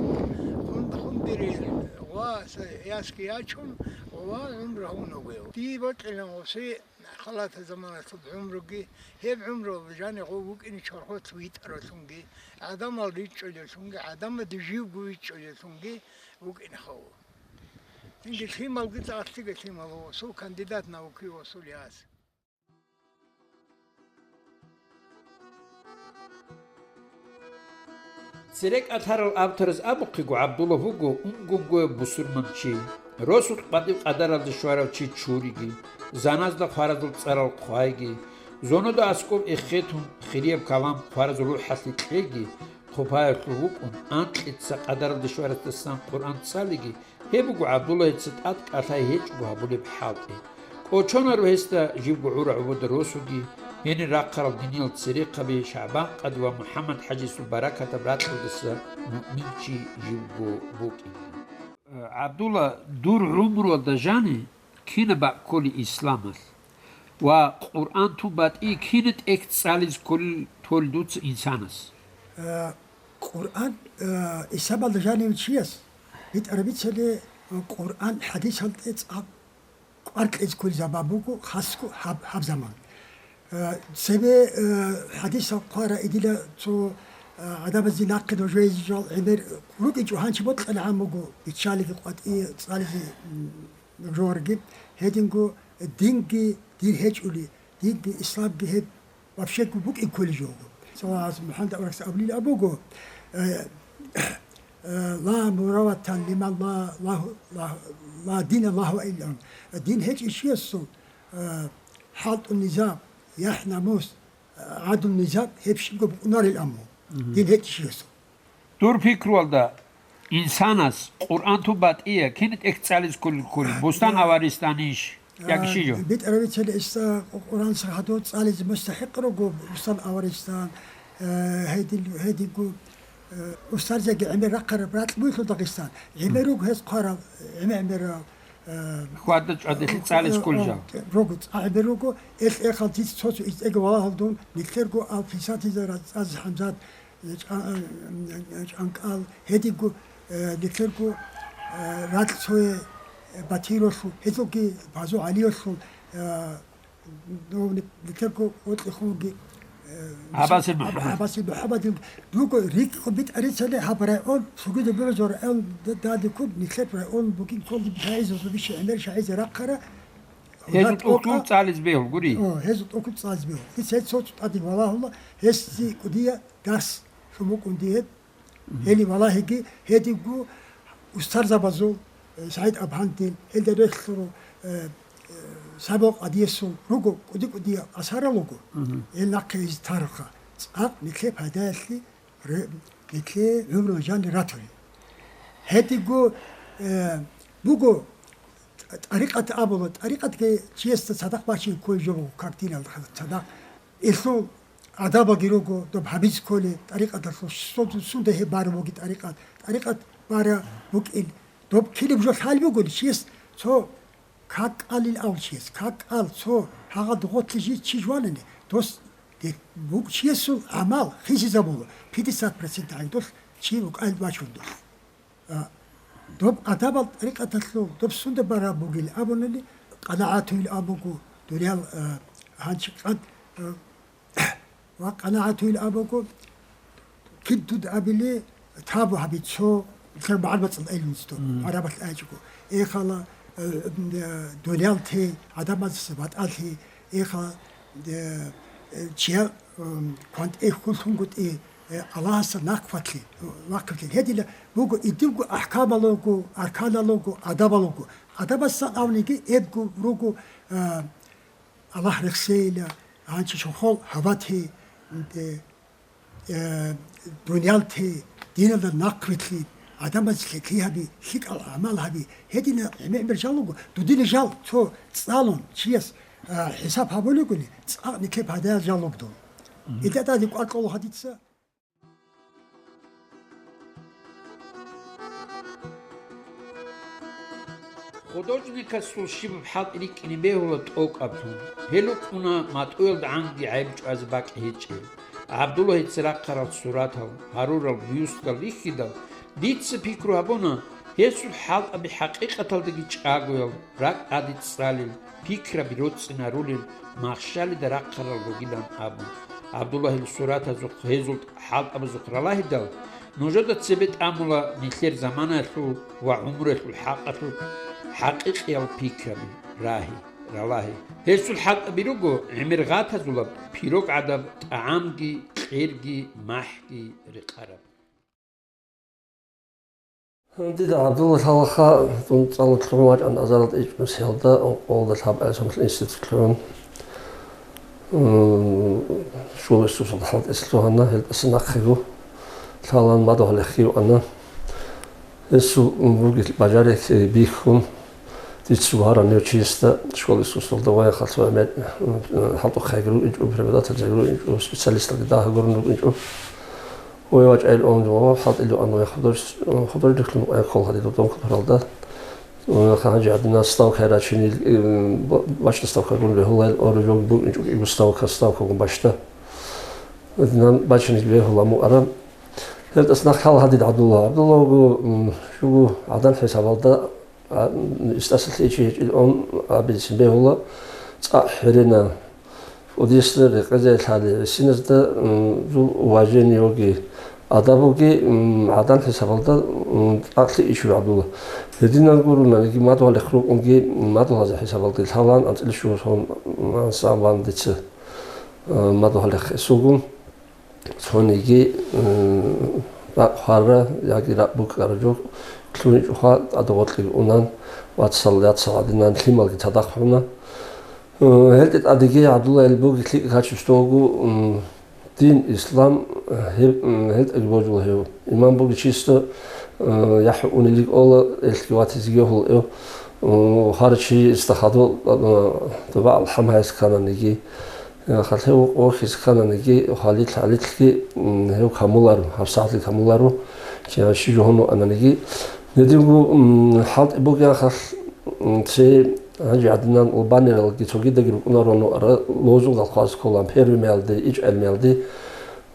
Хун-, хундери ва са-, ясги ячун, ва гӀумру гьавун вугев. Дие бокьилан гъосе халатаб заманалъуб гӀумруги, гьеб гӀумруялда жаниб гъов вукӀине чорхолъ витӀаралъунги, гӀадамал ричӀчӀулелъунги, гӀадамазда живго вичӀчӀулелъунги вукӀине хав. Инги лъималги цӀакълъиги лъимал, осул кандидат науки осул яс. Церекъалъарал автораз абухъего, ГӀабдулла вуго унгонгояб бусурманчи, росулъ къватӀив къадаралде щварав чи чуриги, заназда хваразул цӀарал хъвайги, зонуда аскӀоб эхетун, хирияб калам хваразул рухӀалъе кьеги, хъупаялъув вукӀун, анкьица къадаралде щварасдасан Къуръан цӀалиги, гьеб буго ГӀабдуллагьица тӀад кӀалъай гьечӀого гьабулеб хӀалтӀи. КӀочонар гьесда живго гӀураб гӀодор росуги, гьенир рахъарал диниял церехъаби ШагӀбан-къади ва МухӀаммад-хӀажиясул баракатаб ракьалдаса муъминчи живго букӀин. ГӀабдулла, дур гӀумруялда жани кинаб бакӀ кколей исламалъ? Ва Къуръан тун батӀи кина тӀехь цӀализ кколел толел дуца инсанас? Э, Къуръан, э, исабалда жанив чияс битӀараб бицали, Къуръан хӀадисалде цӀакъ кӀвар кьезе кколеб заман буго, хасго гьаб, гьаб заман. Э, цебе, э, хӀадисал хъвара идила цо, э, гӀадамазде нахъе нужее жал гӀемер рукӀинчӀо, гьанчи бокьана гӀан буго, биччалиги къватӀи цӀализе, м, жорги, гьединго динги дир гьечӀоли, динги исламги гьеб вообще букӀин кколей жо буго. Саллаллагьу гӀалайгьи ва саллам, МухӀаммад аварагас абулеб буго, э, э, «Ла муравата лиман ла, ла, ла, ла дина лагьу ва иллан». Дин гьечӀев чиясул, э, хӀалтӀун низам, яхӀ-намус, гӀадлу-низам гьеб щибго букӀунарел аму. Мгм. Дин гьечӀев чиясул. Дур пикруялда, инсанас Къуръан тун батӀия кин тӀехь цӀализ кколел кколин, бустан аваристанищ, яги щиб жо? БитӀараб бицали гьесда Къуръан сахадур цӀализе мустахӀикъ руго бустан аваристан, э, гьедин, гьединго, э, устарзаги гӀемер рахъараб ракь бугелъул Дагъистан. ГӀемер руго гьез хъварал, гӀемер-гӀемерал, э, хьвада-чӀвадилъи цӀализе кколел жал. Руго, цӀа гӀемер руго, эл эхал дица цо-цо истеги валагьал дун, нилъерго ал писатель РацӀцӀази ХӀамзат, чӀа-, чӀанкӀал, гьединго, э, нилъерго, э, ракь цое, э, Батиролъул, гьезулги Базу ГӀалиолъул, э, ну, нилъерго гьоркьохунги, э, ГӀаббасил МухӀаммад. ГӀаббасил МухӀаммадил, дуго рикӀкӀун битӀарицали гьаб район, цогидаб бугеб жо район, да-, далдеккун нилъер район бугин кколеб шагьизе, зодище гӀемер шагьизе рахъара. Гьезул тӀокӀ цӀализе бегьул гури? О, гьезул тӀокӀ цӀализе бегьул. Дица гьез цо-цо тӀаде валагьула, гьесие кӀудияб дарс лъун букӀун дие. Мгм. Гьеле валагьиги, гьединго устарзабазул, э, СагӀид Абгьандил, гьелда релълъун, э, э, Сабо Къадиясул руго кӀуди-кӀудияб асарал руго. Мгм. Гьел нахъе гьез тарухъа. ЦӀакъ нилъее пайдаялъе ре-, нилъее гӀумру жанир ратури. Гьединго, э, буго, тӀ-, тӀарикъат абула, тӀарикъатги чиясда цадахъ бачине кколеб жо буго, как динал цадахъ. Гьелъул адабалги руго, доб гьабизе кколеб, тӀарикъаталъул сунда, сунда гьеб бараб бугеб тӀарикъат, тӀарикъат бараб букӀин, доб кинаб жо лъалеб бугони, чияс цо как кӀалил авлъиялъ, как кӀал цо гьагъа догъотлъи жи-, чи жуванани, дос де-, буг-, чиясул гӀамал хисизабула, пятьдесят процент гӀайдулъ чи вукӀайилан бачун дос. А, доб адабал тӀарикъаталъул доб сунда бараб бугил абунани, къанагӀатуйил абуго, дуриял, а, гьанчи къад, а, ва къанагӀатуйил абуго, кид дуда абили, табу гьабицо, нилъер магӀарбацӀал гӀелмуцӀ доб, Мгм. гӀарабалъ айчӀого. Эхала, э, э, дунялте, гӀадамаздаса батӀалъи, эхала, э, э, чия, э, квантӀе хьуллъунгутӀи, э, Аллагьасда нахъватлъи, нахъватлъи. Гьедила буго идибго ахӀкамалуго, арканалуго, адабалуго. Адабасан абуниги эбго руго, э, Аллагь рехсейила, гьанчи чохол гьавати, э, э, дунялте, диналда нахъвилълъи, гӀадамаз лъикӀлъи гьаби, лъикӀал гӀамал гьаби, гьедина гӀемер жал руго, дудина жал цо цӀалун чияс, э, хӀисаб гьабулигуни, цӀакъ нилъер пайдаял жал ругдун. Мгм. Илдатаде кӀвар кьола гьадица. Художникасул щибаб хӀалтӀи рикӀкӀине бегьула тӀокӀаблъун. Гьел рукӀуна матӀуялда гӀанги гӀайиб чӀвазе бакӀ гьечӀел. ГӀабдуллагьица рахъарал суратал, гьарурал бюстал рихьидал, дица пикру гьабуна, гьесул хӀалтӀаби хӀакъикъаталдаги чӀагоял, ракӀ гӀади цӀалел, пикраби роцӀцӀинарулел, махщалида рахъарал ругилан абун. ГӀабдуллагьил суратазухъ, гьезул хӀалтӀабазухъ ралагьидал, нужеда цебе тӀамула нилъер заманаялъул ва гӀумруялъул хӀакъалъулъ хӀакъикъиял пикраби, рагьи, ралагьи. Гьесул хӀалтӀаби руго гӀемер гъатазулаб пирог гӀадаб тӀагӀамги, кьерги, махӀги рекъараб. Дида ГӀабдулла лъалаха, дун цӀалулъ вачӀан азаралда ичӀнусиялда, къолда лъаб гӀисамал институт лъугӀун. М, школа-институталда хӀалтӀес лъугьана, гьелдаса нахъего лъалан мадугьалихъе вана. Гьесул бугел бажарихъе бихьун, дица гьаран гьев чиясда школа-институталда ваяхалъ ва мед-, хӀалтӀухъ гьагру инчӀо, преподавательзаги ру инчӀо, специалисталги дагьа гурун рукӀинчӀо. Гьев вачӀайилан ва хӀалтӀилан ва худож-, художниклъун ваяхъал гьадин додон кутуралда. Ва гьанже гьадинаб ставка рачинил, м, ба-, бачӀа ставка гун бегьулайил, оружоги букӀинчӀо, кӀиго ставка, ставка гун бачӀа. Гьадинан бачӀинил бегьула муараб. Гьелдас нахъ лъала гьадин ГӀабдулла. ГӀабдуллаго, м, щуго гӀадан хӀисабалда, а, м, истасалъе чи гьечӀил он абицин бегьула, цӀакъ хӀерена. КӀудиясда рекъезе лъали гӀисиназда, м, зул уважениеги, адабуги, м, гӀадан хӀисабалда, м, тӀакълъи ичӀо ГӀабдулла. Гьединан гурунаниги мадугьалихъ рукъунги, м, мадугьалазе хӀисабалги лъалаан анцӀила щуго сон, м, ансан ван дица, э, мадугьалихъ эсугун. Цониги, м, ракӀ хварра яги ракӀ букӀараб жо лъугьинчӀоха тӀадегӀолъиги унан, вацал, яцал гьадинан лъималги цадахъ гьуна. Э, гьелде тӀадеги ГӀабдулла гьел буги лъикӀ качествого, м, дин, ислам, гьеб, м, гьелтӀаги божула гьев. Иман буги чисто, э, яхӀ унилиг ола, элъги ватизеги гьул эв. Э, гьар чи истахадул, э, дуба алхӀам гьайс кананиги, Яхъалъе вукъ вохизе ккананиги, хвалил-гьалилъги, м, гьев камуларо, гьабсагӀатги камуларо, кигӀан щи жугьун вукӀананиги. Гьединго, м, хӀалтӀи бугеб яхъалъ, м, цей гьанже гьадинан албанералги цогидаги рукӀунаро, ну, ара-, лозунгал хъваз кколан первый меялде, ичӀ гӀелмиялде,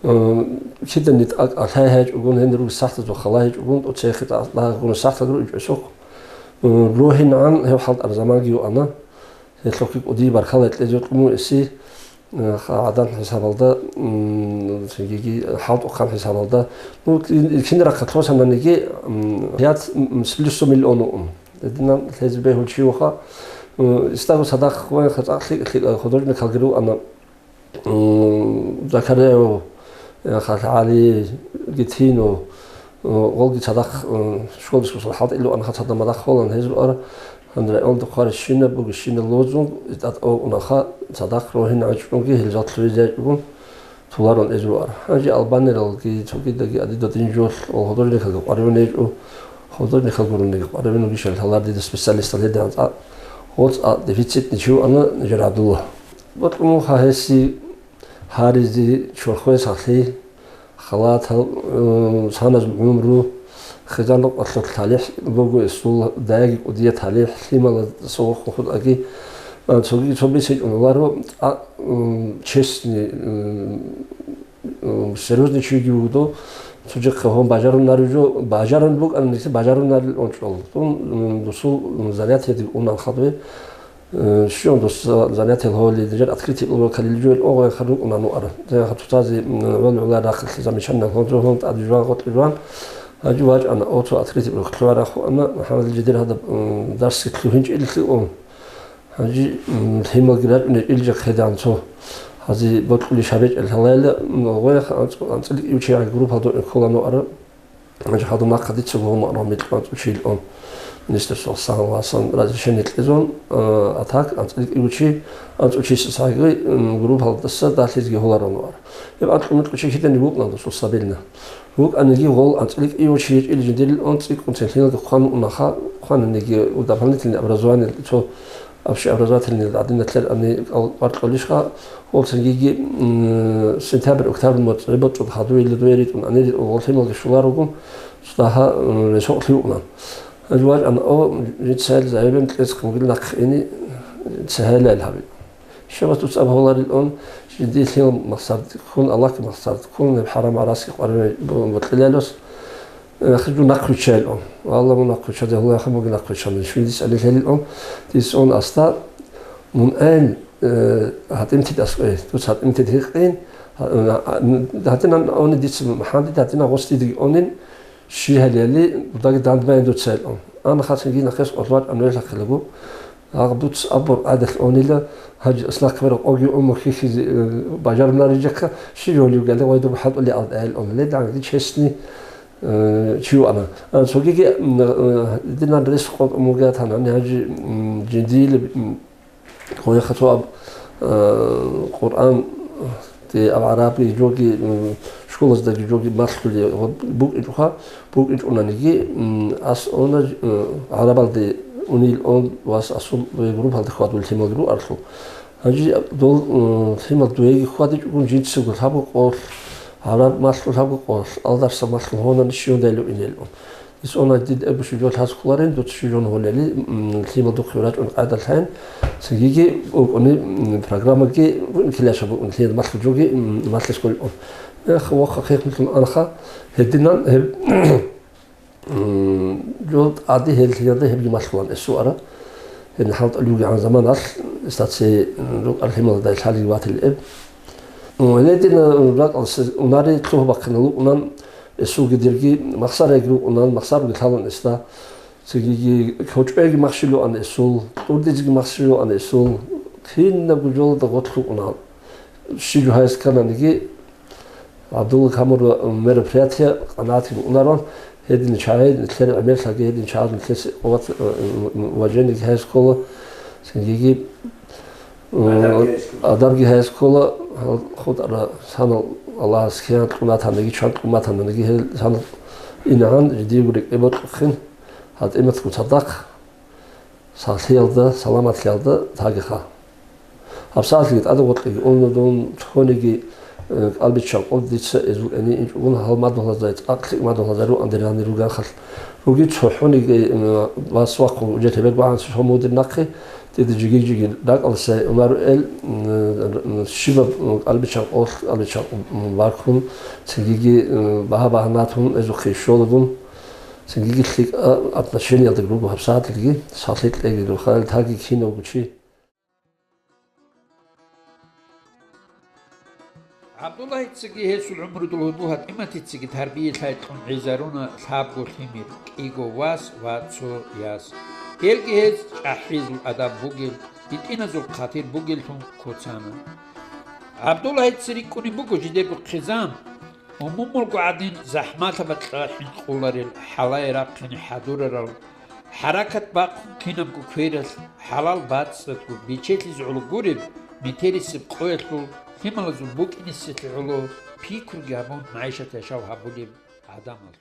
м, кидани тӀакӀ алъай гьечӀогун, гьенир руги сахлъазул хала гьечӀогун, тӀоцехи тӀа-, тӀагъун сахлъаги ручӀесухъ, м, рогьинегӀан гьев хӀалтӀараб заманги юана. Гьелъухъги кӀудияб баркала кьезе кьун эси, э, ха-, гӀадан хӀисабалда, м, цинги хӀалтӀухъан хӀисабалда. Ну, кин-, кинаб рахъалъ хвасананиги, м, пять, м, с плюсом миллион ун. Гьединан лъезе бегьул чи вуха. Э, истаго цадахъ ваянха цӀакъ лъикӀ-лъикӀ художникалги руана. М, Закарияв, э, ха-, ГӀали Гитинов, э, гъолги цадахъ, э, школалъул хӀалтӀилъун анха цадахъ мадахъ холан гьезул ар, гьанже районда хъварищина бугищина лозунг, итӀат-, о, унаха цадахъ рогьин гӀачӀунги гьел жал лъугӀизе гӀачӀун туларун гьезул ар. Гьанже албанералги, цогидаги, адидал дин жолъ, о, художникалги къваригӀун гьечӀо, художникал гурониги къваригӀун бугищал гьалар дида специалистал гьедигӀан цӀа-, гъоцӀа дефицитный чи вуана Нижер ГӀабдулла. Бокьун вуха гьесие гьаризе чорхое сахлъи, халатал, м, саназул гӀумру, хизан рукъалъул талихӀ буго эсул, даяги кӀудияб талихӀ, лъималаз согъухъ хутӀаги, а, цоги цо бесекӀун валаро, а, м, честный, м, м, серьезный чиги вуго, цо жехъа гьон бажарунарев жо, бажарун букӀанниса бажарунарел ончӀол. Тун, м, дусул, м, занятиеде унан хадубе, Э, щун дус занятиял гьоли, дижер открытие урокалил жугьел огъай харукъуна нуар. Дагьа тутази, м, гьол гӀолар рахъалъе замечание гьонзо гьон тӀаде жуан гъоркье жуан. Гьанже вачӀана, о, цо открытие урок лъугӀарахъуана, МухӀаммад жидер гьадаб, м, дарсги лъугьинчӀеллъи ун. Гьанже, м, лъималги рачӀунел ил жахъедан цо. Гьази бокьулищ гьабичӀел гьалайла, м, гъояха анцӀ-, анцӀил ивчияй группа доин ккола нуара. Гьанже хадуб нахъа дица гьумаро микьван цӀучил ун, министерство сагъвасан разрешение кьезун, э, а так анцӀил кӀиго чи, анцӀучиса сагъи, м, группалдаса далъизеги гьоларун вара. Гьеб анкьу-микьу чи киданиги вукӀана досул стабильно. ВукӀаниги гъол анцӀил кӀиго чи гьечӀил жиндирил ун цӀикӀкӀун цинлъиналги хъван унаха, хъвананиги дополнительное образование цо Общеобразовательный гӀадинал лъел ани кӀал-, кӀвар кьолищха, гъол цинги, м, сентябрь, октябрь моцӀ гӀеб бочӀун хадуйилла дуе ритӀун ани ритӀун гъол лъималги щуларогун, цо дагьа, м, ресо лъугьунан. Гьанже вачӀана, о, жинцайил заявление кьезе хъугил нахъе ини, цегьайлайил гьаби. Щивас дуца аб гьоларил ун, жиндир лъимал махсар ккун, Аллагьги махсар ккун, гьеб хӀарам гӀарасги къваригӀун бу-, бокьилалос. Э, хъижу нахъвиччайилан. Валла, мун нахъвиччаде гьула яха буги нахъвиччан. Шундис али лъелилан. Дис он аста мун айн, э, гьатӀимтид аскӀой. Дуц гьатӀимтид гьикъин. Гьа-, а, а, гьатӀинан они диц хӀанди гьатӀина гъос дидги онин. Щи гьалияли, дудаги дандбайин дуца гьелъун. Ана хацин гьинахъес къоло вачӀа, нугӀлъахъилаго. Агъ, дуц абур гӀадал унила, гьанже ас нахъе бераб къоги уму хьихьизе, э, бажаруларин жакка, щи жолив гали, гъой дуб хӀалтӀули алда гьелъун. Леданги честный, э, чи вана. А, цогиги, м, э, динан рес къотӀ мугатана, гьанже, м, жиндиили, м, Гъояха цо аб, э, Къуръан, те аб гӀарабги жоги, м, школаздаги жоги малъули гъо-, букӀинчӀоха, букӀинчӀунаниги, м, ас она, э, гӀарабалде унил он вас асул ве группалде хьвадул лъималги руарлъул. Гьанже дол, м, лъимал дуеги хьвадичӀогун жинцаго лъабго къолъ, гӀараб малъул лъабго къолъ, алдарса малъул гьонани щиван дайлу инел он. Исона дид эбу щуджол хӀаз кколарин, дуца щуджон гьолели, м, лъимал духъе рачӀун къайдалъайн, цинги букӀуни, м, программаги, килаша букӀун, лъимал малъуджоги, м, малъис кколун. Эх, вахха хехмулъун анха, гьединан, гьеб, м, жол тӀаде гьел лъималда гьебги малъулан эсуара. Гьедин хӀалтӀа люгигӀан заманалъ, стаци, м, рукъар лъималда лъалги ватил эб. Гьедин, м, ракӀалса унари лъугьа-бахъинал рукӀунан, Эсулги дирги махсареги рукӀунан, махсарги лъалан эсда. Цогиги кочӀеги махщилуан эсул, кьурдизеги махщилуан эсул, кинабго жолда гъорлъ рукӀунан. Щиб гьайс ккананиги, ГӀабдулла камур мероприятие къанагӀатги букӀунаран, гьедин чагӀи, нилъер гӀемерлъаги гьедин чагӀаз нилъер къуват, э, уважениеги гьайс ккола, цогиги Адабги гьайс ккола, гьал хутӀара санал Аллагьас киян кьун батанаги, чан кьун батанаги, гьел санал инагьан жидиего рекӀе бокьухъин, гьатӀиматго цадахъ, сахлъиялда, саламатлъиялда тагиха. ГьабсагӀатлъиги тӀаде гъоркьиги уна дун, цониги, э, кӀалбиччан къо дица эзул гӀенин инчӀогун, гьал мадугьалаздай, цӀакъ лъикӀ мадугьалаздай руан дир гьанир ругехъалъ. Руги цохӀониги, э, вас вахъун жете бергогӀан цо мудир нахъе, Дида жиги-жиги ракӀалдаса унару эл, м, щибаб, м, кӀалбиччан къолъ, кӀалбиччан, м, баркун, цинги-, цинги, м, багьа-багьанатун эзухъе щолагун, цинги-, цинги лъикӀа отношениялдаги руго гьабсагӀатлъиги, сахлъи кьеги рухарал таги кинавго чи. ГӀабдуллагьицаги гьесул гӀумрудул гьудул ГьатӀиматицаги тарбиялъай кьун гӀезаруна лъабго лъимер, кӀиго вас ва цо яс. Гьелги гьез чӀахӀизул адам бугел, гьитӀиназул хъатир бугеллъун куцана. ГӀабдуллагьица рикӀкӀунеб буго жидерго хъизан, умумулго гӀадин захӀмалъа бакьа хӀинкъуларел, хӀалае рахъине хӀадурарал, хӀаракат бахъун кинабго квералъ, хӀалал бацӀцӀадго бичелъизе гӀоло гуреб, метерисеб къоялъул лъималазул букӀинеселъе гӀоло пикруги гьабун, магӀишат яшав гьабулеб гӀадамалъул.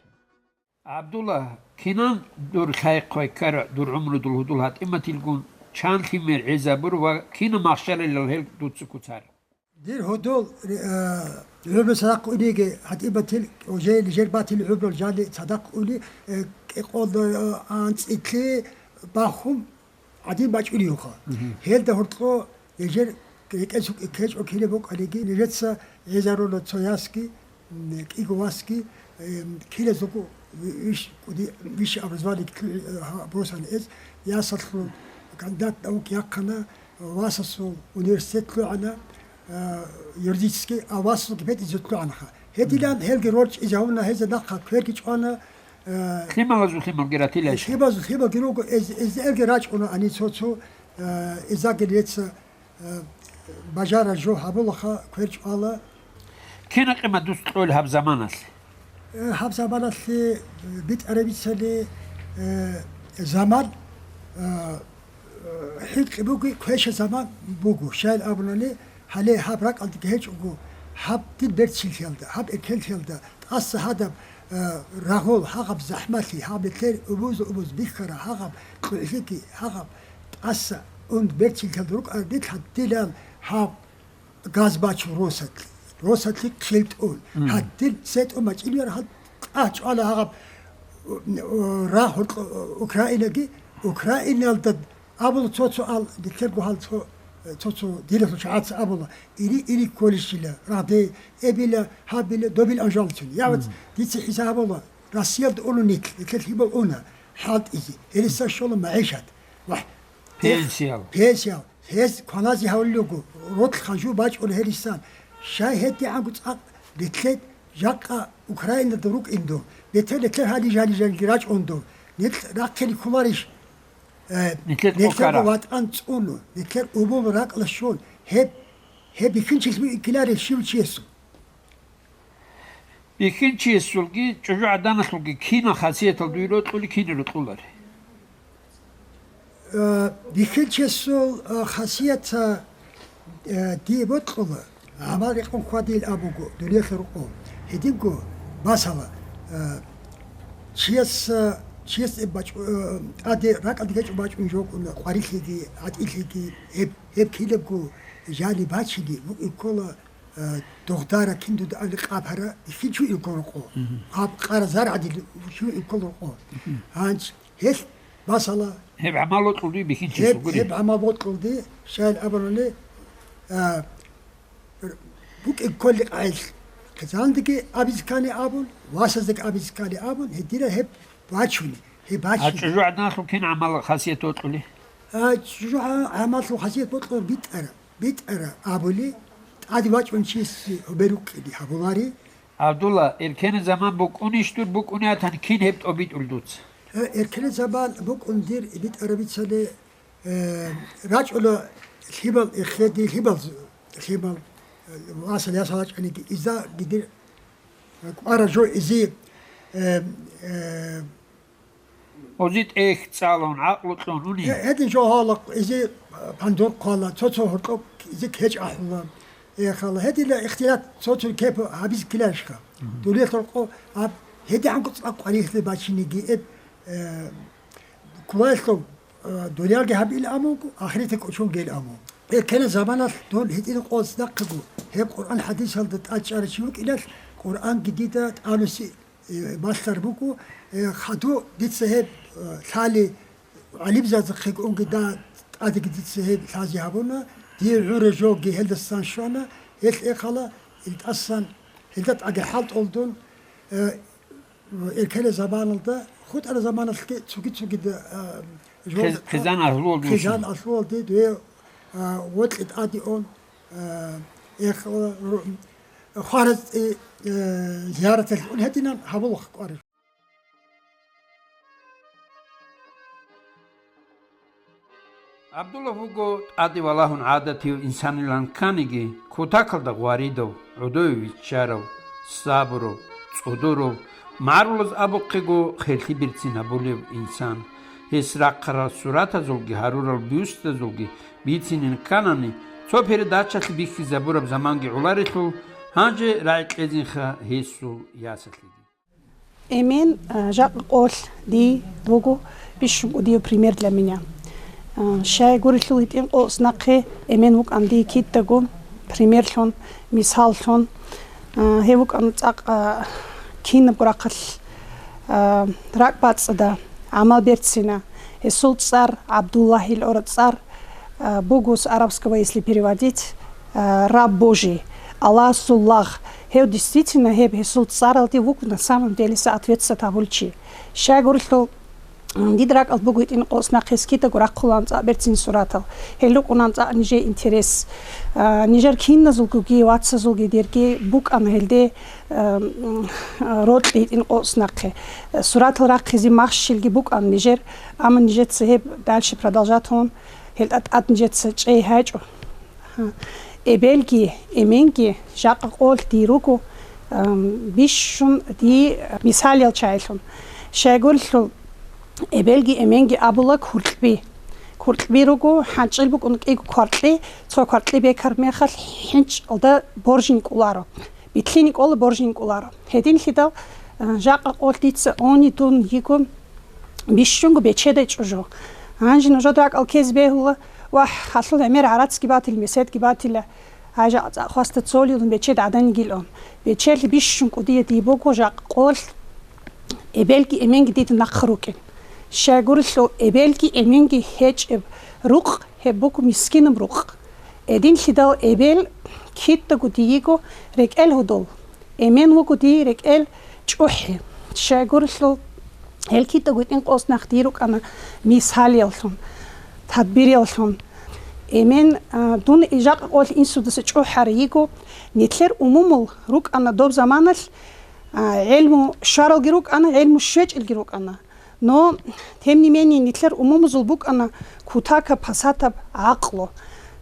ГӀабдулла, кинан дур лъай-хъвай ккара дур гӀумрудул гьудул ГьатӀиматилгун, чан лъимер гӀезабур ва кинаб махщарилал гьел дуца куцар? Дир гьудул, э, гӀумру цадахъ униги, ГьатӀиматил, уже нижер батил гӀумру жани цадахъ уни, э, кӀикъоялда, э, анцӀила бахун гӀадин бачӀуневха. Мгм. Гьелда гьоркьо нижер рекӀелъ ккечӀо кире бокӀаниги, нижеца гӀезаруна цо ясги, м, кӀиго васги, э, килазулго виш-, кӀуди-, высшее образование кки-, э, гьа-, босана эс, ясалъул кандидат наук яхъана, васасул университет лъугӀана, а, юридический, а васасул гипотеза лъугӀанаха. Гьединан гьелги рорчӀизе гьавуна, гьезда нахъа кверги чӀвана, а, лъималазул лъималги ратила иша. Лъималазул лъималги руго, эз-, эз-, эзелги рачӀуна гьанив цо-цо, а, изаги леца, а, бажара жо гьабулаха, квер чӀвала. Кина къимат дус кьола гьаб заманалъ? Э, гьаб заманалъе, э, битӀараб бицали, э, заман, э, э, хӀинкъи буго, квеша заман буго. Щайил абунани, гьале гьаб ракӀалдаги гьечӀого, гьаб дир берцинлъиялда, гьаб эркенлъиялда, тӀаса гьадаб, э, рагъул, гьагъаб захӀмалъи, гьаб нилъер убуз-убуз бихьара, гьагъаб кьугӀлъиги, гьагъаб тӀаса унд берцинлъиялда рукӀараб нилъ гьадинан гьаб газ бачун росатлъи, росатлъи хъилтӀун. Мгм. Гьадин сетӀун бачӀинияр гьад тӀагь чӀвала гьагъаб, э, рагь гьоркьо-, Украинаги, Украиналда абула цо-цо ал, нилъерго гьал цо, цо-цо диназул чагӀаца абула, ири-ири кколищила, рагъде эбила, гьабила, добил анжалцун. Явац, мгм, дица хӀисаб гьабула, Россиялда уна нилъ, нилъер лъимал уна, хӀалтӀизе, гьереса щола магӀишат. Вагь, пенсиял. Пенсиял. Гьез кваназе гьавулел руго, рокь хажу бачӀун гьерисан. Щай гьедигӀанго цӀакъ рилълъен, Жакъа Украинада рукӀиндал, бетер-бетер гьали-жали-жалги рачӀундал, нилъ рахъине кколарищ, э, Нилъер нилъерго кколара. ВатӀан цӀуну, нилъер убул ракӀалда щун, гьеб, гьеб бихьинчилъ букӀине ккеларищ щив чиясул? Бихьинчиясулги чӀужугӀаданалъулги кинал хасиятал дуе рокьулел, кине рокьулел? Э, бихьинчиясул, э, хасият, э, дие бокьула, гӀамал рекъон хьвадейилан абуго, дуниялъул рокъоб. Гьединго, масала, э, чияс, э, чияс тӀад бачӀ-, э, тӀаде ракӀалде гьечӀо бачӀун жо букӀуна, къварилъиги, гӀатӀилъиги, гьеб, гьеб кинабго жани бачине букӀине ккола, э, догъдара, кин дуда абли къаб гьара, бихьинчиясул рокъоб. Мгм. Къаб къара зар гӀадин бихьинчиясул рокъоб. Мгм. Гьанч Гьелъ, масала, Гьеб гӀамал бокьулел бихьинчиясул гьеб, гури. Гьеб гӀамал бокьулел, щайин абуни, а, р-, букӀине кколел къайил, хъизандеги абизе ккани абун, васаздаги абизе ккани абун, гьединал гьеб бачуни, гьеб А бачуни. ЧӀужугӀаданалъул кин гӀамал хасият бокьулел? А, чӀужугӀа-, гӀамалъул хасият бокьулел битӀара, битӀара абули, тӀаде вачӀун чиясе гьобел рукӀине гьабулари, Абдулла, эркенаб заман букӀунищ дур, букӀунеб батани, кин гьеб тӀобитӀулел дуца? Э, эркенаб заман букӀун дир битӀараб бицани, э, рачӀуна лъимал эхеде, лъимал, лъимал, э, васал ясал рачӀаниги, издаги дир, э, кӀвара жо изе, э, э, Ози тӀехь цӀалун, гӀакълу кьун уни. Гье-, гьедин жо гьала, изе пандур хъвала, цо-цо гьоркьоб изе кечӀ ахӀула. Эхала, гьединал ихтилат цо-цо кеп гьабизе ккеларищха? Мгм. Дуниялъул рокъоб, гьедигӀанго цӀакъ къварилъи бачинеги эб, э, кколаялъул, э, дуниялги гьабилан абун, ахиратги кӀочон гьелан абун. Эркенаб заманалъ дун гьитӀинаб къоялъ нахъего, гьеб Къуръан хӀадисалда тӀад чӀарав чи вукӀиналъ, Къуръанги дида тӀамиса э, малъараб буго, э, хадуб дица гьеб, э, лъалеб, гӀалимзабазухъе унги да-, тӀадеги дица гьеб лъазе гьабуна, дие гӀураб жоги гьелдасан щвана, гьелъ эхала, илдасан, гьелда тӀаде хӀалтӀулдун, э, эркенаб заманалда, хутӀараб заманалъги цоги-цогида, э, жо-, Хиз-, хизан агьлуялде хизан вуссун. Агьлуялде дуе, э, вокьи тӀаде ун, э, эхала, ру-, Хвараз, э, э, зияраталъе ун гьединан гьабулахъ кӀвараб. Абдулла вуго тӀаде валагьун гӀадатияв инсанилан кканиги, кутакалда гъваридав, гӀодове виччарав, сабурав, цӀодорав, магӀарулаз абухъего херлъи берцин гьабулев инсан. Гьес рахъарал суратазулги гьарурал бюстазулги бицинин кканани, цо передачалъе бихьизабураб заманги гӀоларелъул, гьанже рагӀи кьезинха гьесул ясалъеги. Эмен, а, жакъа къолъ дие вуго бищун кӀудияв пример для меня. А, щай гурелъул гьитӀин къоялъ нахъе Эмен вукӀана дие кидаго примерлъун, мисаллъун. А, гьев вукӀана цӀакъ, а, кинабго рахъалъ, а, ракӀбацӀцӀадав, гӀамал берцинав. Гьесул цӀар, ГӀабдуллагьил гӀураб цӀар, а, буго с арабского, если переводить, а, раб Божий, Аллагьасул лагъ. Гьев действительно гьеб гьесул цӀаралде вуго на самом деле соответствовать гьабулев чи. Щай гурелъул, м, дида ракӀалда буго гьитӀин къоялъ нахъе гьес кидаго рахъулаан цӀакъ берцин суратал. Гьел рукӀунаан цӀакъ нижее интерес. А, нижер киназулгоги, вацазулги дирги букӀана гьелде, а, м, рокьи гьитӀин къоялъ нахъе. Суратал рахъизе махщелги букӀана нижер, амма нижеца гьеб дальше продолжать гьун, гьел тӀад-тӀад нижеца чӀей гьечӀо. Гьа. Эбелги, эменги жакъа къолъ дие руго, ам, бищун дие мисалал чагӀилъун. Щай гурелъул, эбелги, эменги абула куркьби. Куркьби руго, хӀанчӀил букӀун кӀиго кваркьи, цо кваркьи бекараб мехалъ хӀинчӀалда боржин кӀоларо. Битлъине кӀола, боржине кӀоларо. Гьединлъидал, а, жакъа къолъ дица уни дун йиго бищунго бечедай чӀужу. Гьанже нужеда ракӀалде ккезе бегьула, вагь, гьалъул гӀемер гӀарацги батила, меседги батила, гьай жакъа цӀакъ хвасда цолилан бечед гӀадан йигилан. Бечелъи бищун кӀудияй дие буго жакъа къолъ, эбелги эменги дида нахъа рукӀин. Щай гурелъул, эбелги эменги гьечӀеб рукъ, гьеб буго мискинаб рукъ. Гьединлъидал эбел кидаго диего рекӀел гьудул, эмен вуго дие рекӀел чӀухӀи. Щай гурелъул, гьел кидаго гьитӀин къоялъ нахъ дие рукӀана мисалияллъун, тадбирияллъун. Эмен, а, дун жакъа къоялъ инсудаса чӀухӀарай йиго, нилъер умумул рукӀана доб заманалъ, а, гӀелму щваралги рукӀана, гӀелму щвечӀелги рукӀана. Но, тем не менее, нилъер умумузул букӀана кутакаб, пасатаб гӀакълу.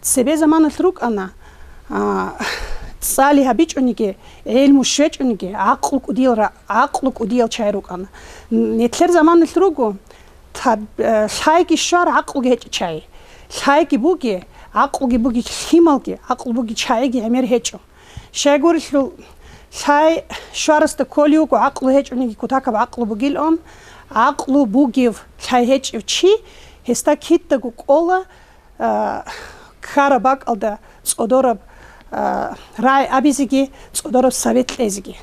Цебе заманалъ рукӀана, а, цӀали гьабичӀониги, гӀелму щвечӀониги, гӀакълу кӀудиял ра-, гӀакълу кӀудиял чагӀи рукӀана. Нилъер заманалъ руго, Таб-, э, лъайги щвар, гӀакълуги гьечӀеб чагӀи. Лъайги буги, гӀакълуги буги лъималги, гӀакълу буги чагӀиги гӀемер гьечӀо. Щайгурелъул лъай щварасда кколев вуго, гӀакълу гьечӀониги кутакаб гӀакълу бугилан, гӀакълу бугев лъай гьечӀев чи, гьесда кидаго кӀола, а, ккараб бакӀалда цӀодораб, а, рагӀи абизеги, цӀодораб совет кьезеги.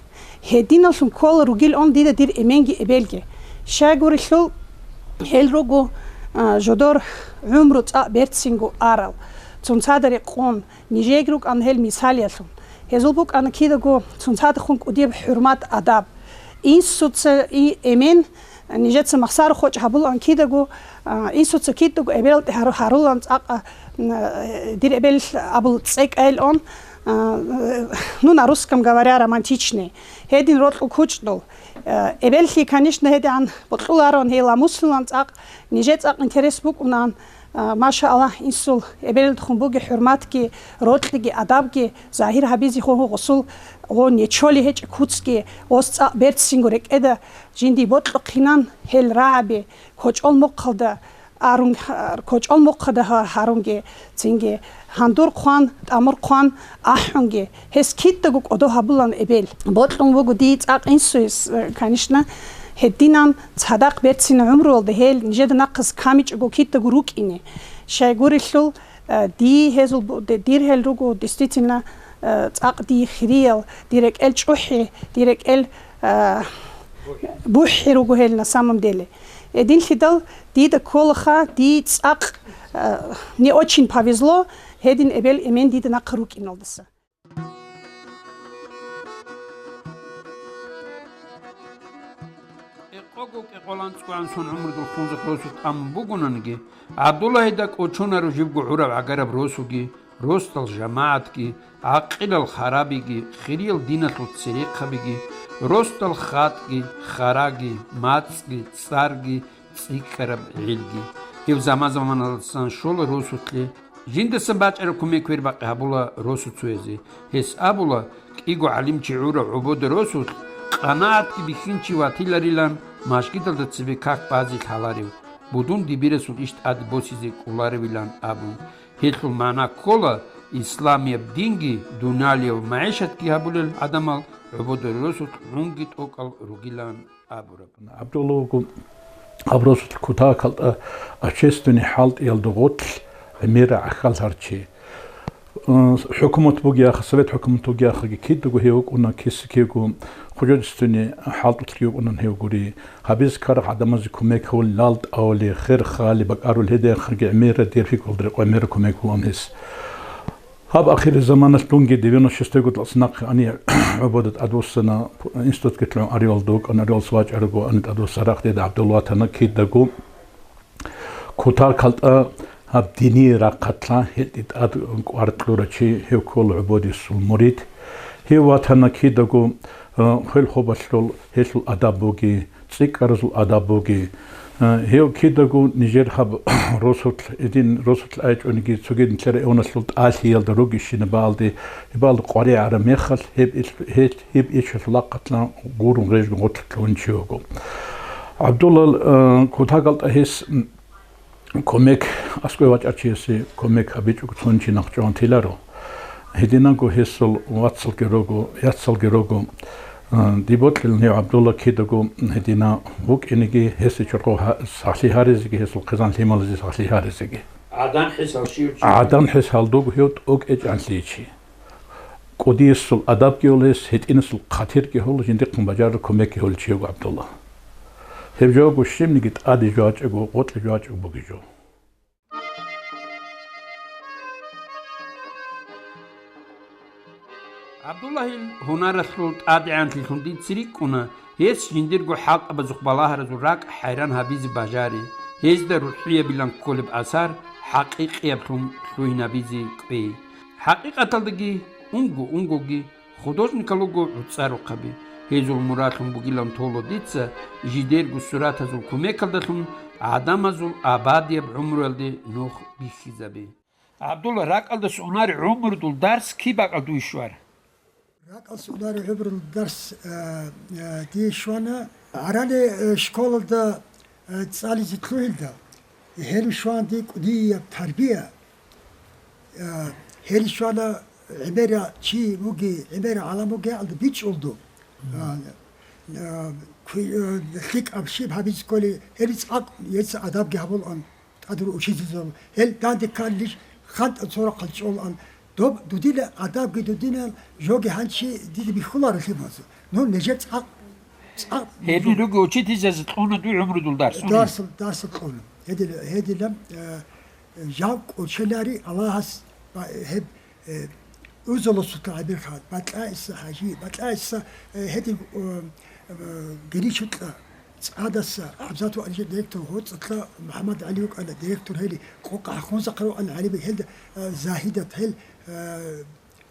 Гьединаллъун ккола ругилан дида дир эменги эбелги. Щайгурелъул гьел руго, а, жодор гӀумру цӀакъ берцинго арал, цунцада рекъон, нижеги рукӀана гьел мисалиялъун. Гьезул букӀана кидаго цунцадехун кӀудияб хӀурмат-адаб. Инсуца и эмен Нижеца махсар хочӀ гьабулаан кидаго, а, инсуца кидаго эбелалде гьару-, гьарулаан цӀакъа, м, э, дир эбел абул цӀекӀайилан, а, э, ну, на русском говоря, романтичный. Гьедин рокьул кучӀдул. Э, эбеллъи, конечно, гьедигӀан бокьулароан гьей ламуслъулаан цӀакъ, ниже цӀакъ интерес букӀунаан, А, машааллагь, инсул эбелалдехун бугеб хӀурматги, рокьиги, адабги загьир гьабизе гьугьу гъосул, гъо нечоли гьечӀеб куцги, гъос цӀакъ берцинго рекӀеда жинди бокьухъинан, гьел рагӀаби кочӀол мухъалда арун, кочӀол мухъада гьа-, гьарунги, цинги гьандур хъван, тӀамур хъван ахӀунги, гьес кидаго кӀодо гьабулаан эбел. Бокьун буго дие цӀакъ инсуе, э, конечно, гьединан цадахъ берцина гӀумруялда гьел нижеда нахъаз камичӀого кидаго рукӀине. Щайгурелъул, э, дие гьезул бу-, де-, дир гьел руго, действительно, э, цӀакъ дие хириял, дир рекӀел чӀухӀи, дир рекӀел, э, бухӀи руго гьел на самом деле. Гьединлъидал дида кколаха, дие цӀакъ, э, не очень повезло, гьедин эбел-эмен дида нахъа рукӀиналдаса. Экъого кӀикъоялда анцӀго гӀан сон гӀумрудул хунзахъ росулъ тӀамун бугонаниги, ГӀабдуллагьида кӀочонарев жибго гӀураб гӀагараб росуги, росдал жамагӀатги, гӀакъилал харабиги, хириял диналъул церехъабиги, росдал хатӀги, хараги, мацӀги, цӀарги, цӀикӀкӀараб гӀелги. Гьев заман-заманалдасан щола росулъе, жиндасан бачӀараб кумек-квер бакъи гьабула росуцоязе. Гьес абула, кӀиго гӀалимчи гӀурав гӀобода росулъ къанагӀатги бихьинчи ватиларилан, мажгиталда цебе как базе лъаларев, будун дибирасул иш тӀаде босизе кӀоларевилан абун. Гьелъул магӀна ккола, исламияб динги дуниялияб магӀишатги гьабулел гӀадамал гӀобода росулъ гӀунги тӀокӀал ругилан абураб. ГӀабдулла вуго гьаб росулъ кутакалда общественный хӀалтӀиялда гъорлъ гӀемераб гӀахьаллъарав чи. Э, хӀукумат бугеяха, совет хӀукумат бугеяхаги кидаго гьев вукӀуна, киса-киго художественный хӀалтӀулъги вукӀунан гьев гури. Гьабиз ккараб гӀадамазе кумек гьавулел, лал тӀавулел, хер хали бакӀарулел гьединахъаги гӀемераб дир пикрулда рекъон гӀемераб кумек гьавулаан гьес. Гьаб ахирзаманалъ дунги девяносто шестой годалъ нахъе ани гӀобода тӀадвуссана, институтги лъугӀун аривалда вукӀана, аривалдаса вачӀарав вуго, ани тӀадвуссарахъ дида ГӀабдулла ватана кидаго. Кутакалда гьаб диние рахъалъа гьелде тӀад кӀвар кьурав чи гьев ккола гӀободасул мурид. Гьев ватана кидаго, э, хвел-хобалъул гьелъул адаб буги, цӀикӀкӀаразул адаб буги. Э, гьев кидаго нижер гьаб росулъ, гьедин росулъ айчӀониги, цоги нилъер районалъул тӀалъиялда ругищина балде, гьебалда къваригӀараб мехалъ, гьеб ил-, гьел-, гьеб ичалъул рахъалъан гурун гъежгун гъорлъ лъугьун чи вуго. ГӀабдуллал, э, кутакалда гьес, м, кумек, аскӀове вачӀарав чиясе кумек гьабичӀого цо чи нахъчӀван теларо. Гьединанго гьесул вацалги руго, яцалги руго. Э, дие бокьилан гьев ГӀабдулла кидаго гьединав вукӀинеги, гьесде чорхо гьа-, сахлъи гьаризеги, гьесул хъизан-лъималазе сахлъи гьаризеги. ГӀадан хӀисал щив чи? ГӀадан хӀисалда вуго гьев тӀокӀ гьечӀанлъи чи. КӀудиясул адабги гьолес, гьитӀинасул хъатирги гьол, жиндихъ бажараб кумекги гьолев чи вуго ГӀабдулла. Гьеб жого щибниги тӀаде жо вачӀаго, гъоркье жо вачӀаго бугеб жо. ГӀабдуллагьил гьунаралъул тӀадегӀанлъилъун дица рикӀкӀуна гьес жиндирго хӀалтӀабазухъ балагьаразул ракӀ хӀайран гьабизе бажари, гьезда рухӀиябилан кколеб асар гӀакъикъияб лъун лъугьинабизе кӀвей. ХӀакъикъаталдаги, унго-унгоги художникал руго гӀуцӀарухъаби. Гьезул мурадлъун бугилан тола дица жидерго суратазул кумекалдалъун гӀадамазул абадияб гӀумруялде нух бихьизаби. ГӀабдулла, ракӀалдаса унар гӀумрудул дарс киб бакӀалда дуе щвара? РакӀалдаса унар гӀумрудул дарс, э, э, дие щвана. ГӀарали, э, школалда, э, цӀализе лъугьиндал, гьеле щвана дие кӀудияб тарбия. Э, гьеле щвана гӀемера чи вуги, гӀемера гӀалам вуги гьалда бичӀчӀулду. Э, э, куй-, э, лъикӀаб щиб гьабизе кколи, гьеле цӀакъ гьеца адабги гьабулаан. ТӀадегӀан учительзаб, гьел данде кканилищ хантӀа цо рахъал чӀолаан, доб дудила адабги дудинал жоги гьанчи дида бихьуларо лъималазул. Ну, нижер цӀакъ, цӀакъ Гьедин руго учительзазе кьуна дуе гӀумрудул дарс, уни? Дарсал, дарсал кьуна. Гьедила, гьедила, э, жав кӀочелари Аллагьас ба-, гьеб, э, Узаласулъа гӀебирха, Батла ГӀиса хӀажи, Батла ГӀиса, э, гьедин, э, э, Геричукьа, ЦӀадаса ГӀабзатов ГӀалиже директор, гьоцӀалъа МухӀаммад ГӀали вукӀана директор, гьели къокъа хунзахъа рукӀана гӀалиби, гьелда, э, Загьидат, гьел, э,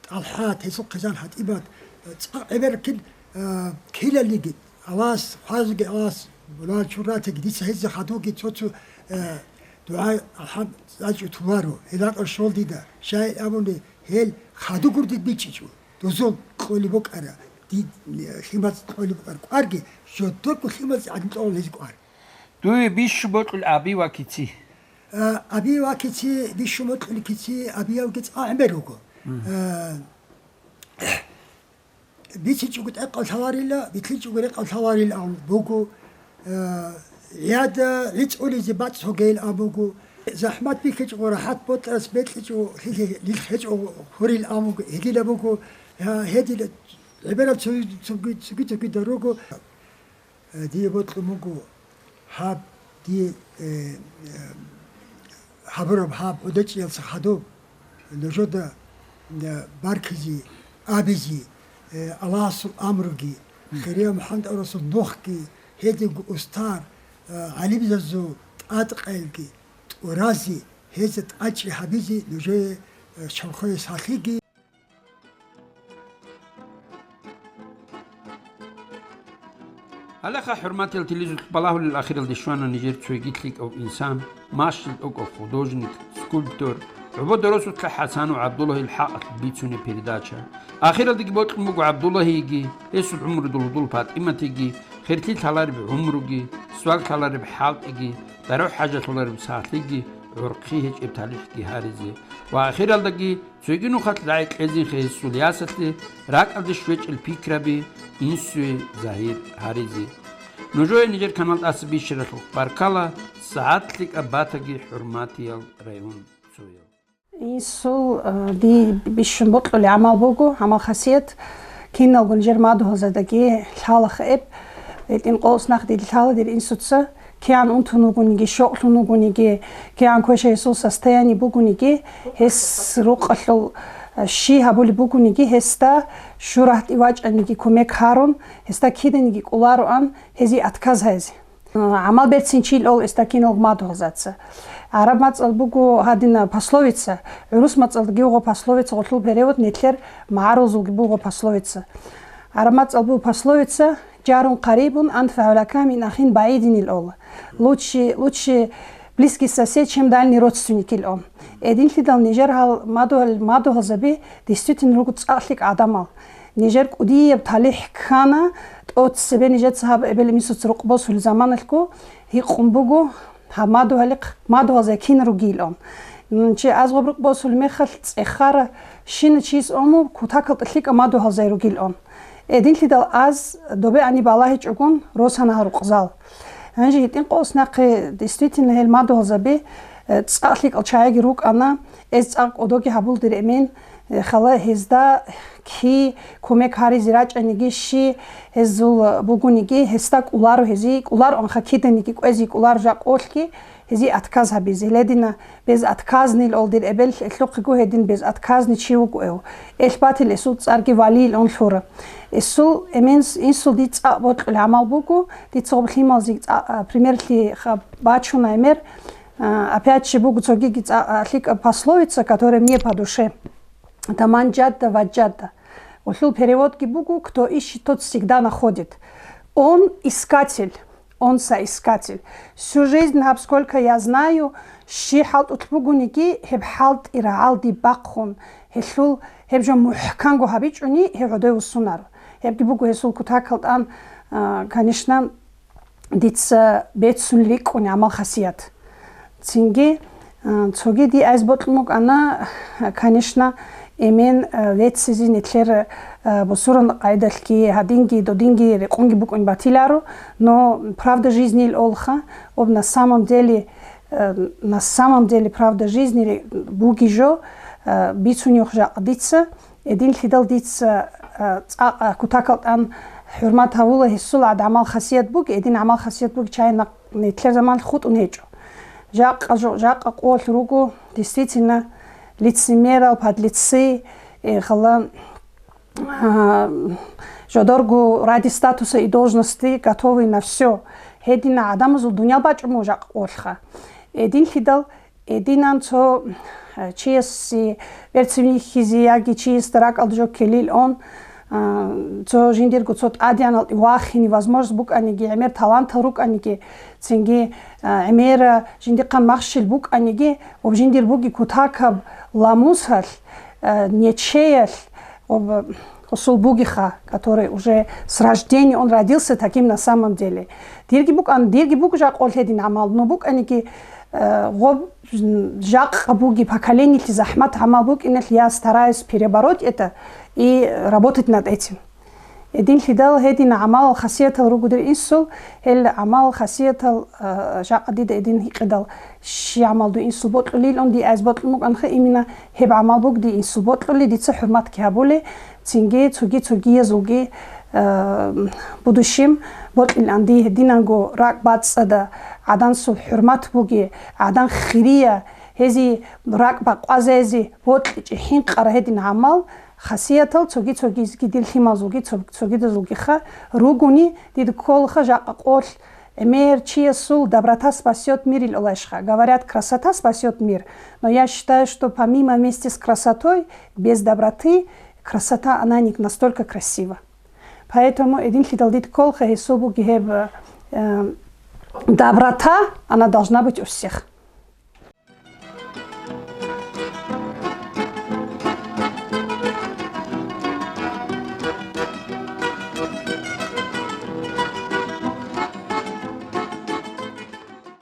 ТӀалхӀат, гьесул хъизан ХӀатӀибат, э, цӀакъ гӀеберкин, э, килалниги, Аллагьас, хъвазеги Аллагьас, мулан чуратиги, дица гьезда хадуги цо-цо, э, дугӀа, алхӀамд, зачӀу туларо, гьелакъа щол дида, щай абуни, гьел хадур дид бичӀчӀичӀо, дозул кьолеб букӀара, дид, э, лъимаца кьолеб букӀар кӀварги, жодорго лъимаца гӀадин кьола гьез кӀвар. Дуе бищун бокьулеб аби ва кици? А, аби ва кици, бищун бокьулеб кици, абиявги цӀакъ гӀемер руго. Мгм. А, бицинчӀого тӀекъав лъаларила, битлъинчӀого рекъав лъаларилан буго. А, гӀияда гӀицӀулизе бацӀцӀогейилан буго. ЗахӀмат бихьичӀого, рахӀат бокьарас бекьичӀого, лъилъ-, лъилъ гьечӀого хурилан буго, гьедила буго. А, гьедила гӀемерал цоги-, цоги-, цоги-, цогидал руго. Э, дие бокьун буго гьаб, дие, э, э, гьабураб гьаб гӀодечӀиялдаса хадуб нужеда, э, баркизе, абизе, э, Аллагьасул амруги, хирияв МухӀаммад аварагасул нухги, гьединго устар, э, гӀалимзабазул тӀадкъелги, тӀуразе, гьезда тӀадчӀи гьабизе нужее, э, чорхое сахлъиги. Гьалаха, хӀурматиял телезухъ балагьулел ахиралде щвана нижер цойги лъикӀав инсан, мащил тӀокӀав художник, скульптор, ГӀободоросулъа ХӀасану ГӀабдуллагьил хӀакъалъулъ бицунеб передача. Ахиралдеги бокьун буго ГӀабдуллагьиги, гьесул гӀумрудул гьудул ПатӀиматиги, херлъи лъалареб гӀумруги, свал лъалареб хӀалтӀиги, дару-хӀажалъулареб сахлъиги гӀурхъи гьечӀеб талихӀги гьаризе ва ахиралдаги цоги нухалъ рагӀи кьезинха гьесул ясалъе ракӀалде щвечӀел пикраби инсуе загьир гьаризе. Нужее нижер канал тӀаса бищаралъухъ баркала, сагӀат лъикӀаб батаги, хӀурматиял районцоял. Инсул, э, дие бищун бокьулеб гӀамал буго, гӀамал-хасият, киналго нижер мадугьалзабаздаги лъалаха гьеб. ГьитӀинаб къоялъ нахъ дида лъала дир инсуца, кигӀан унтун вугониги, щокълъун вугониги, кигӀан квеша гьесул состояние бугониги, гьес рукъалъул, э, щи гьабулеб бугониги, гьесда щурагьтӀи вачӀаниги кумек гьарун, гьесда киданиги кӀолароан гьезие отказ гьаризе. ГӀамал берцинчил ул гьесда киналго мадугьалзабаца. ГӀараб мацӀал буго гьадинаб пословица, гӀурус мацӀалдаги буго пословица, гъолъул перевод нилъер магӀарулазулги буго пословица. ГӀараб мацӀал буго пословица: «Жарун къарибун анфагӀу лака мин ахин багӀидин», — ил ул. Лучше, лучше близкий сосед, чем дальний родственник, — ил ун. Гьединлъидал нижер гьал мадугьал-, мадугьалзаби действительно руго цӀакъ лъикӀ гӀадамал. Нижер кӀудияб талихӀ ккана, тӀоцебе нижеца гьаб эбел-инсуца рукъ босулел заманалъго гьикъун буго, гьаб мадугьалихъ-, мадугьалзаби кин ругилан. М, чи азгъоб рукъ босулеб мехалъ цӀехара щина чияс аму кутакалда лъикӀаб мадугьалзаби ругилан. Гьединлъидал аз добе ани балагьичӀогун росана гьал рукъзал. Гьанже гьитӀинаб къоялъ нахъе действительно гьел мадугьалзаби, э, цӀакъ лъикӀал чагӀиги рукӀана, гьез цӀакъ кӀодоги гьабулде регӀмин, э, хала гьезда кигӀан кумек гьаризе рачӀаниги, щи гьезул бугониги, гьесда кӀоларо гьезие, кӀолароанха киданиги кӀвезе кӀоларо жакъолъги, гьезие отказ гьабизе. Гьедина безотказный ил ул дир эбел, гьелъухъего гьедин безотказный чи вуго ав. Гьелъ батила гьесул цӀарги Вали ил ун лъура. Гьесул эмен-, инсул дие цӀакъ бокьулеб гӀамал буго, дица гъоб лъималазе цӀа-, а, примерлъи ха-, бачуна гӀемер. А, опять же, буго цогиги цӀа-, а, лъикӀаб пословица, которая мне по душе. Это манжадда ваджадда. Улъул переводги буго: кто ищет, тот всегда находит. Он искатель, он соискатель. Всю жизнь, гьаб, сколько я знаю, щи хӀалтӀулъ бугониги, гьеб хӀалтӀи рагӀалде бахъун, гьелъул гьеб жо мухӀканго гьабичӀони, гьев гӀодов вуссунаро. Гьебги буго гьесул кутакал тӀан, а, конечно, дица бецун рикӀкӀуни гӀамал-хасият. Цинги, а, цоги дие айз бокьун букӀана, конечно, эмен, а, веццизе нилъер, а, бусуран къайдалъги, гьадинги, додинги рекъонги букӀун батиларо, но правда жизни ил олха, об на самом деле, а, на самом деле правда жизни ре-, буги жо, а, бицунев жакъа дица, Эдинлъидал дица, а, цӀакъ, а, кутакал тӀан хӀурмат гьавула, гьесул гӀад гӀамал-хасият буги, эдин гӀамал-хасият буги чайна нилъер заман хутӀун гьечӀо. Жакъа жо-, жакъа къолъ руго, действительно, лицемерал, подлецы, э, гьала, а, жодорго ради статуса и должности готовы на всё. Гьедина гӀадамазул дуниял бачӀун буго жакъа къолъха. Эдинлъидал Эдинан цо, э, чиясе берцинлъи хьизе яги чиясда ракӀалда жо ккелил он, а, цо жиндирго цо тӀадегӀанал вахине возможность букӀаниги, гӀемер талантал рукӀаниги, цинги, а, гӀемер жиндихъан махщел букӀаниги, об жиндир буги кутакаб ламусалъ, а, нечеялъ, об, усул бугиха, который уже с рождения он родился таким на самом деле. Дирги букӀан, дирги буго жакъа къолъ гьедин гӀамал, но букӀаниги, э, гъоб жакъа буги поколениялъе захӀмат гӀамал букӀиналъ я стараюсь перебороть это и работать над этим. Эдинлъидал гьедин гӀамал-хасиятал ругодир инсул, гьел гӀамал-хасиятал, э, жакъа дида эдин гьикъидал щи гӀамал ду инсул бокьулил, он дие айз бокьун букӀанха, именно гьеб гӀамал буго дие инсул бокьули, дица хӀурматги гьабули, цинги цоги-цогиязулги, э, будущем бокьилан дие гьединанго ракӀ бацӀцӀада, гӀадансул хӀурмат буги, гӀадан хирия, гьезие ракӀ бакъвазазе бокьичӀи хӀинкъара гьедин гӀамал, хасиятал цоги-цогизги дир лъималзулги цо-, цогидазулгиха ругони, дида кколаха жакъа къолъ, гӀемер чиясул доброта спасёт мир ил олайшха. Говорят, красота спасёт мир. Но я считаю, что помимо вместе с красотой, без доброты, красота, она не настолько красива. Поэтому эдинлъидал дида кколаха гьесул буги гьеб, э, доброта, она должна быть у всех.